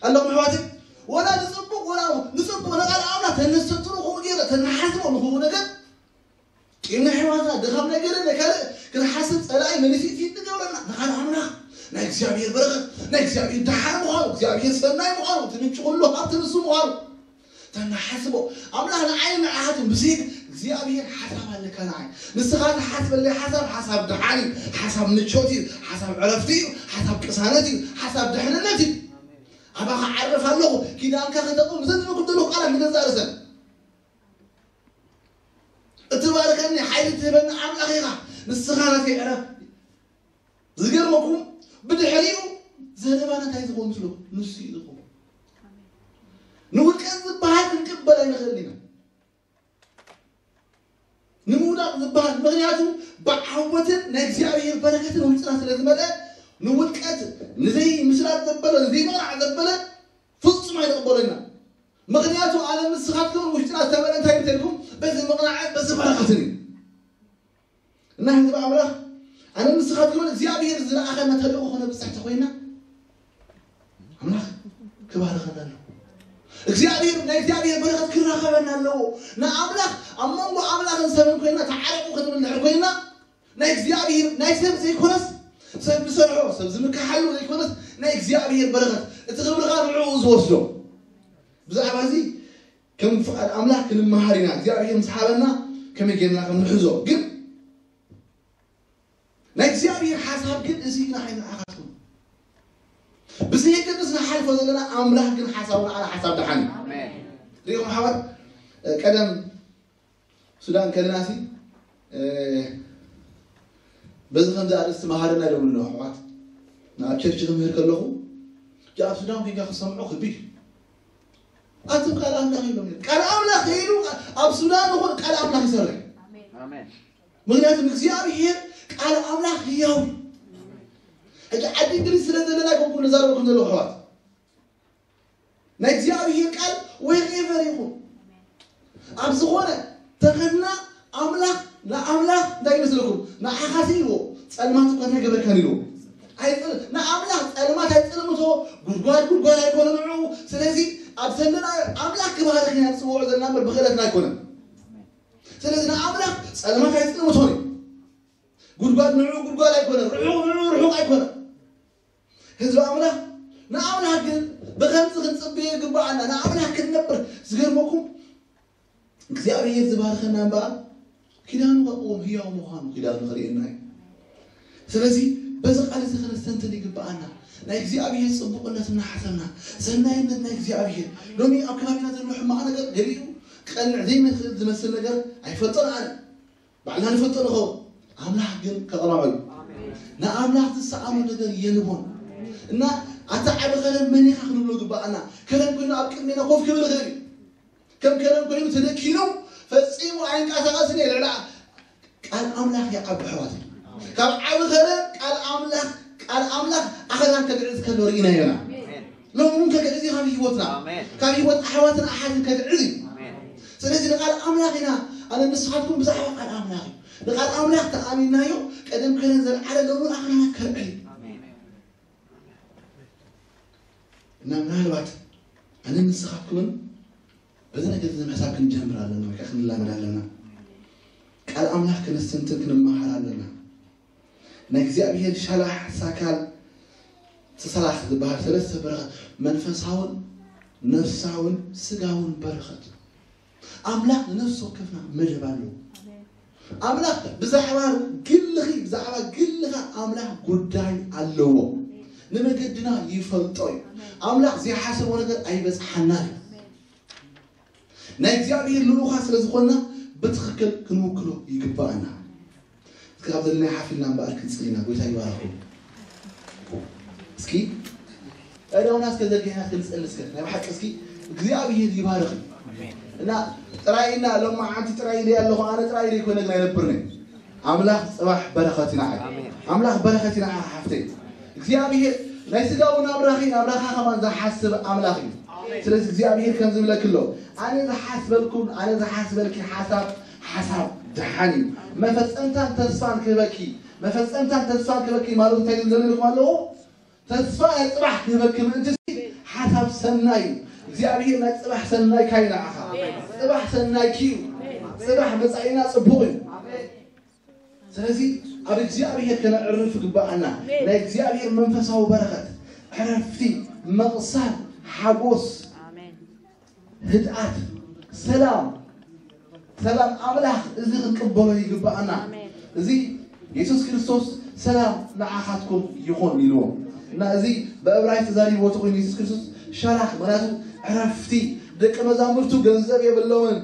ኣለኹም ኣሕዋተይ ወላ ንፅቡቅ ወላ ንፅቡቅ ንቃል ኣምላኽ ተነሰጥሩ ከምኡ ገይረ ተነሓስቦ ንክፉ ነገር ቂም ናይ ኣሕዋትና ድኻም ናይ ገለ ናይ ካልእ ክንሓስብ ፀላኢ መሊሱ ፊት ንገብረና ንቃል ኣምላኽ ናይ እግዚኣብሔር በረኸት ናይ እግዚኣብሔር ደሓን ምዃኑ እግዚኣብሔር ሰናይ ምዃኑ እቲ ምንጪ ኩሉ ሃብቲ ንሱ ምዃኑ ተናሓስቦ ኣምላኽ ንዓይ ንዓኻትን ብዘይ እግዚኣብሔር ሓሳብ ኣለካ ንዓይ ንስኻ ትሓስበለይ ሓሳብ ሓሳብ ደሓን እዩ ሓሳብ ምቾት እዩ ሓሳብ ዕረፍቲ እዩ ሓሳብ ቅሳነት እዩ ሓሳብ ድሕንነት እዩ ኣባኻ ዓርፍ ኣለኹ ኪዳንካ ክጠቕም ዘንበኩ ዘለኹ ቃላት ንገዛእ ርእሰን እትባርከኒ ሓይሊ ትህበኒ ኣምላኽ ኢኻ ንስኻ ናተይ ዕረፍ ዝገርመኩም ብድሕሪኡ ዘለባና እንታይ ዝኸውን ምስሉ ንሱ እዩ ዝኸውን ንውድቀት ዝበሃል ክንቅበል ኣይንኽእል ኢና ንምውዳቅ ዝበሃል ምክንያቱ ብዓወትን ናይ እግዚኣብሔር በረከትን ውፅና ስለ ዝመፀ ንውድቀት ንዘይ ምስላጥ ዘበለ ንዘይ ምቕናዕ ዘበለ ፍፁም ኣይንቕበሎ ኢና ምክንያቱ ኣነ ንስኻትኩም ውሽጥና ዝተመለ እንታይ ምተልኩም በዚ ምቕናዕን በዚ በረከትን እዩ እና ህዝቢ ኣምላኽ ኣነ ንስኻትኩምን እግዚኣብሔር ዝለኣኸና ተልእኮ ክነብፅሕ ተኮይና ኣምላኽ ክባርኸና ኣሎ እግዚኣብሔር ናይ እግዚኣብሔር በረኸት ክራኸበና ኣለዎ ንኣምላኽ ኣብ መንጎ ኣምላኽን ሰብን ኮይና ተዓረቁ ክንብል ንድሕር ኮይና ናይ እግዚኣብሔር ናይ ሰብ ዘይኮነስ ሰብ ዝሰርሖ ሰብ ዝምክሓሉ ዘይኮነስ ናይ እግዚኣብሔር በረኸት እቲ ክብርኻ ንዕኡ ዝወስዶ ብዛዕባ እዚ ከም ፍቓድ ኣምላኽ ክንመሃር ኢና እግዚኣብሔር ምስ ሓበና ከመይ ጌርና ከም ንሕዞ ግን ናይ እግዚኣብሔር ሓሳብ ግን እዚ ኢና ኣይንዓኻትኩም ብዘየገድስ ንሓልፎ ዘለና ኣምላኽ ግን ሓሳቡ ንዓና ሓሳብ ደሓን እዩ ሪኢኹም ሓባር ቀደም ሱዳን ከለናሲ በዚ ከምዚ ኣርእስቲ መሃርና ኢሎም ኣለዉ ኣሕዋት ናብ ቸርች ክምህር ከለኹ ኣብ ሱዳን ኮይንካ ክሰምዖ ክቢድ ኣቱም ቃል ኣምላኽ ኢሎም ቃል ኣምላኽ ኢሉ ኣብ ሱዳን ይኹን ቃል ኣምላኽ ይሰርሕ ምክንያቱ እግዚኣብሔር ቃል ኣምላኽ ህያው እዩ። ሕጂ ዓዲ እንግሊዝ ስለ ዘለና ኣይኮንኩ ንዛረበኩም ዘለኹ ኣሕዋት፣ ናይ እግዚኣብሔር ቃል wherever ይኹን ኣብ ዝኾነ ተኸድና ኣምላኽ ንኣምላኽ እንታይ ይመስለኩም? ንዓኻሲ ኢልዎ ጸልማት እኳ እንታይ ገበርካን ኢልዎ ኣይጽል ንኣምላኽ ጸልማት ኣይጽልምቶ ጉድጓድ ጉድጓድ ኣይኮነ ንዑ። ስለዚ ኣብ ዘለና ኣምላኽ ክባህርኽ ኢና ንጽውዖ ዘለና እምበር ብኽእለትና ኣይኮነን። ስለዚ ንኣምላኽ ጸልማት ኣይጽልምቶን እዩ። ጉድጓድ ንዑ ጉድጓድ ኣይኮነ፣ ርሑቕ ንዑ ርሑቕ ኣይኮነ። ህዝቢ ኣምላኽ ንኣምላኽ ግን ብኸምዚ ክንጽበዮ ይግብኣና። ንኣምላኽ ክንነብር ዝገርመኩም እግዚኣብሔር ዝባርኸና እምበኣር ኪዳኑ ከቕውም ህያው ምዃኑ ኪዳኑ ከርእየና እዩ። ስለዚ በዚ ቃል እዚ ከነስተንትን ይግብኣና። ናይ እግዚኣብሔር ጽቡቕነት እናሓሰብና ሰናይነት ናይ እግዚኣብሔር ሎሚ ኣብ ከባቢና ዘሎ ሕማቕ ነገር ገሊኡ ክቐንዕ ዘይመስል ዝመስል ነገር ኣይፈልጦን ኣነ ባዕልና ንፈልጦ ንኸውን ኣምላኽ ግን ከቕርዖ እዩ። ንኣምላኽ ዝሰኣኖ ነገር የልቦን። እና ኣታ ዓቢ ከረን መን ኢኻ ክንብሎ ግባኣና። ከረን ኮይኑ ኣብ ቅድሜና ኮፍ ክብል ይኽእል እዩ። ከም ከረን ኮይኑ ተደኪኑ ፈጺሙ ኣይንቀሳቐስን እየ ልዕሊ ቃል ኣምላኽ ይዓቢ ኣሕዋት። ካብ ዓቢ ከረን ቃል ኣምላኽ ቃል ኣምላኽ ኣኸራን ከግዕዝ ከሎ ርኢናዮ ኢና። ሎሚ እውን ከግዕዝ እዩ ካብ ህይወትና ኣሜን። ካብ ህይወት ኣሕዋትን ኣሓትን ከግዕዝ እዩ። ኣሜን። ስለዚ ንቃል ኣምላኽ ኢና ኣነ ንስኻትኩም ብዛዕባ ቃል ኣምላኽ እዩ ንቃል ኣምላኽ ተኣሚናዮ ቀደም ከረን ዘልዓለ ሎሚ ኣኸራና ከርዕል እዩ ኣሜን። እና ምናልባት ኣነ ንስኻትኩምን በዚ ነገር እዚ ምሕሳብ ክንጀምር ኣለና ወይ ከዓ ክንላመድ ኣለና። ቃል ኣምላኽ ክንስትንትን ክንመሃር ኣለና። ናይ እግዚኣብሔር ሸላሕ ሳካል እቲ ሰላሕ ዝበሃል ሰለስተ በረኸት መንፈሳውን ነፍሳውን ስጋውን በረኸት ኣምላኽ ንነፍሲ ወከፍና መደብ ኣለዎ። ኣምላኽ ብዛዕባ ግልኺ ብዛዕባ ግልኻ ኣምላኽ ጉዳይ ኣለዎ። ንመገድና ይፈልጦ እዩ። ኣምላኽ ዘይሓሰቦ ነገር ኣይበፅሓናን እዩ። ናይ እግዚኣብሔር ልኡኻ ስለ ዝኾንና ብትኽክል ክንውክሎ ይግባኣና። እስኪ ካብ ዘለና ሓፊልና እምበኣር ክንጽሊ ኢና። ጎይታ ይባረኹ። እስኪ እዳውና እስከ ዘርጊሕና እስከ ንጸሊ እስከ ናይ ብሓቂ እስኪ እግዚኣብሔር ይባርኽ። እና ጥራይ እና ሎማዓንቲ ጥራይ ኢለ ኣለኹ ኣነ ጥራይ ኢለ ይኮነ ግን ኣይነብርነይ ኣምላኽ ጽባሕ በረኸት ይንዓይ። ኣምላኽ በረኸት ይንዓኻ ሓፍተይ። እግዚኣብሔር ናይ ስጋዊ ናብራኺ ናብራኻ ከማን ዝሓስብ ኣምላኽ እዩ። ስለዚ እግዚኣብሔር ከም ዝብለኪ ኣሎ ኣነ ዝሓስበልኩም ኣነ ዝሓስበልኪ ሓሳብ ሓሳብ ደሓን እዩ። መፈጸምታን ተስፋን ክህበኪ መፈጸምታን ተስፋን ክህበኪ ማለት እንታይ ዝብል ዘለኩም ኣለዎ? ተስፋ ናይ ጽባሕ ክህበኪ ምእንቲ ሓሳብ ሰናይ እዩ። እግዚኣብሔር ናይ ጽባሕ ሰናይካ እዩ ንዓኻ። ጽባሕ ሰናይኪ እዩ። ጽባሕ መጻኢና ጽቡቕ እዩ። ስለዚ ኣብ እግዚኣብሔር ከነዕርፍ ይግባኣና። ናይ እግዚኣብሔር መንፈሳዊ በረኸት፣ ዕረፍቲ፣ መቕሳን፣ ሓጎስ፣ ኣሜን። ህድኣት፣ ሰላም፣ ሰላም ኣምላኽ እዚ ክንቅበሎ ይግባኣና። ኣሜን። እዚ የሱስ ክርስቶስ ሰላም ንዓኻትኩም ይኹን ኢልዎም። እና እዚ ብዕብራይስጥ ተዛሪብዎ ተኾይኑ የሱስ ክርስቶስ ሸላኽ ምኽንያቱ ዕረፍቲ ደቂ መዛሙርቱ ገንዘብ የብለውን።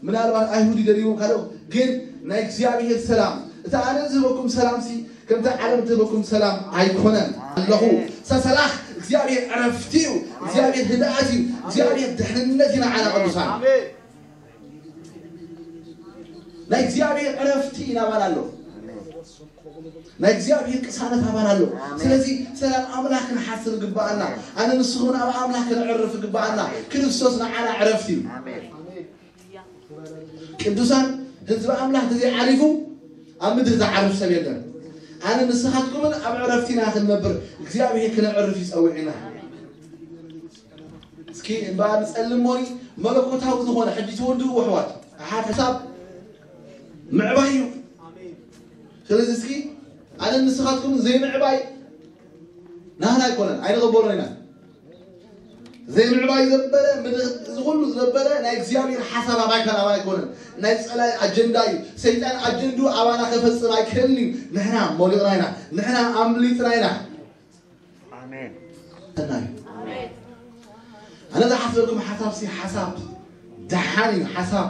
ምናልባት ኣይሁድ ይደልይዎም ካልኦ ግን ናይ እግዚኣብሔር ሰላም እቲ ኣነ ዝህበኩም ሰላም ሲ ከምቲ ዓለም ትህበኩም ሰላም ኣይኮነን ኣለኹ። ሰሰላኽ እግዚኣብሔር ዕረፍቲ እዩ። እግዚኣብሔር ህድኣት እዩ። እግዚኣብሔር ድሕንነት እዩ ንዓና ቅዱሳን። ናይ እግዚኣብሔር ዕረፍቲ ናባና ኣሎ። ናይ እግዚኣብሔር ቅሳነት ኣባና ኣሎ። ስለዚ ሰላም ኣምላኽ ክንሓስብ ግባኣና። ኣነ ንስኹን ኣብ ኣምላኽ ክንዕርፍ ግባኣና። ክርስቶስ ንዓና ዕረፍቲ እዩ። ቅዱሳን ህዝቢ ኣምላኽ ተዘይዓሪፉ ኣብ ምድሪ ዝዓርፍ ሰብ የለን። ኣነ ንስኻትኩምን ኣብ ዕረፍቲና ክንነብር እግዚኣብሔር ክነዕርፍ ይጸውዕና። እስኪ እምበኣር ንጸልም ሞኒ መለኮታዊ ዝኾነ ሕጂ ትወድኡ ኣሕዋት ኣሓት ሕሳብ ምዕባይ እዩ። ስለዚ እስኪ ኣነ ንስኻትኩም ዘይምዕባይ ናህና ኣይኮነን ኣይንቕበሎን ኢና። ዘይምዕባይ ዘበለ ምድሪ እዚ ኩሉ ዝበለ ናይ እግዚኣብሔር ሓሳብ ኣባይ ከላባ ኣይኮነን። ናይ ጸላይ ኣጀንዳ እዩ። ሰይጣን ኣጀንዱ ኣባና ከፈጽም ኣይክእልን እዩ። ንሕና ሞሊቕና ኢና። ንሕና ኣምሊጥና ኢና። ኣሜን። ሰናይ ኣነ ዝሓስበልኩም ሓሳብ ሲ ሓሳብ ደሓን እዩ። ሓሳብ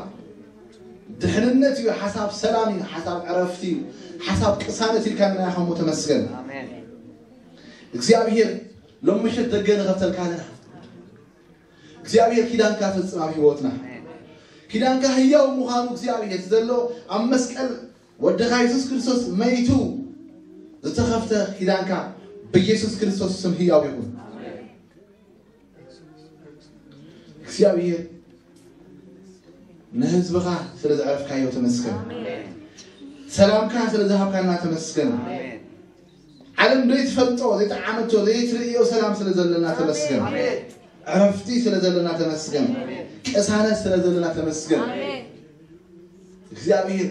ድሕንነት እዩ። ሓሳብ ሰላም እዩ። ሓሳብ ዕረፍቲ እዩ። ሓሳብ ቅሳነት ኢልካ ምናያኸሞ ተመስገን። ኣሜን። እግዚኣብሔር ሎም ምሸት ደገ ንኸፍተልካ ኣለና። እግዚኣብሔር ኪዳንካ ፈጽም ኣብ ህይወትና። ኪዳንካ ህያው ምዃኑ እግዚኣብሔር ዘሎ ኣብ መስቀል ወድኻ የሱስ ክርስቶስ መይቱ ዝተኸፍተ ኪዳንካ ብየሱስ ክርስቶስ ስም ህያው ይኹን። እግዚኣብሔር ንህዝብኻ ስለ ዘዕረፍካዮ ተመስገን። ሰላምካ ስለ ዝሃብካና ተመስገን። ዓለም ዘይትፈልጦ ዘይጠዓመቶ ዘይትርእዮ ሰላም ስለ ዘለና ተመስገን። ዕረፍቲ ስለ ዘለና ተመስገን። ቅሳነት ስለ ዘለና ተመስገን። እግዚኣብሔር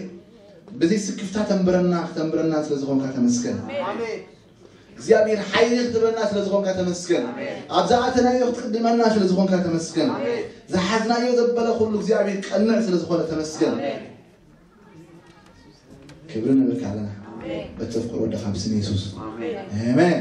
ብዘይ ስክፍታ ተንብረና ክተንብረና ስለ ዝኾንካ ተመስገን። እግዚኣብሔር ሓይሊ ክትበና ስለ ዝኾንካ ተመስገን። ኣብዛ ኣተናዮ ክትቅድመና ስለ ዝኾንካ ተመስገን። ዝሓዝናዮ ዘበለ ኩሉ እግዚኣብሔር ቀንዕ ስለ ዝኾነ ተመስገን። ክብሪ ንብልካ ኣለና። በተፍቅር ወደኻ ብስም የሱስ ኣሜን።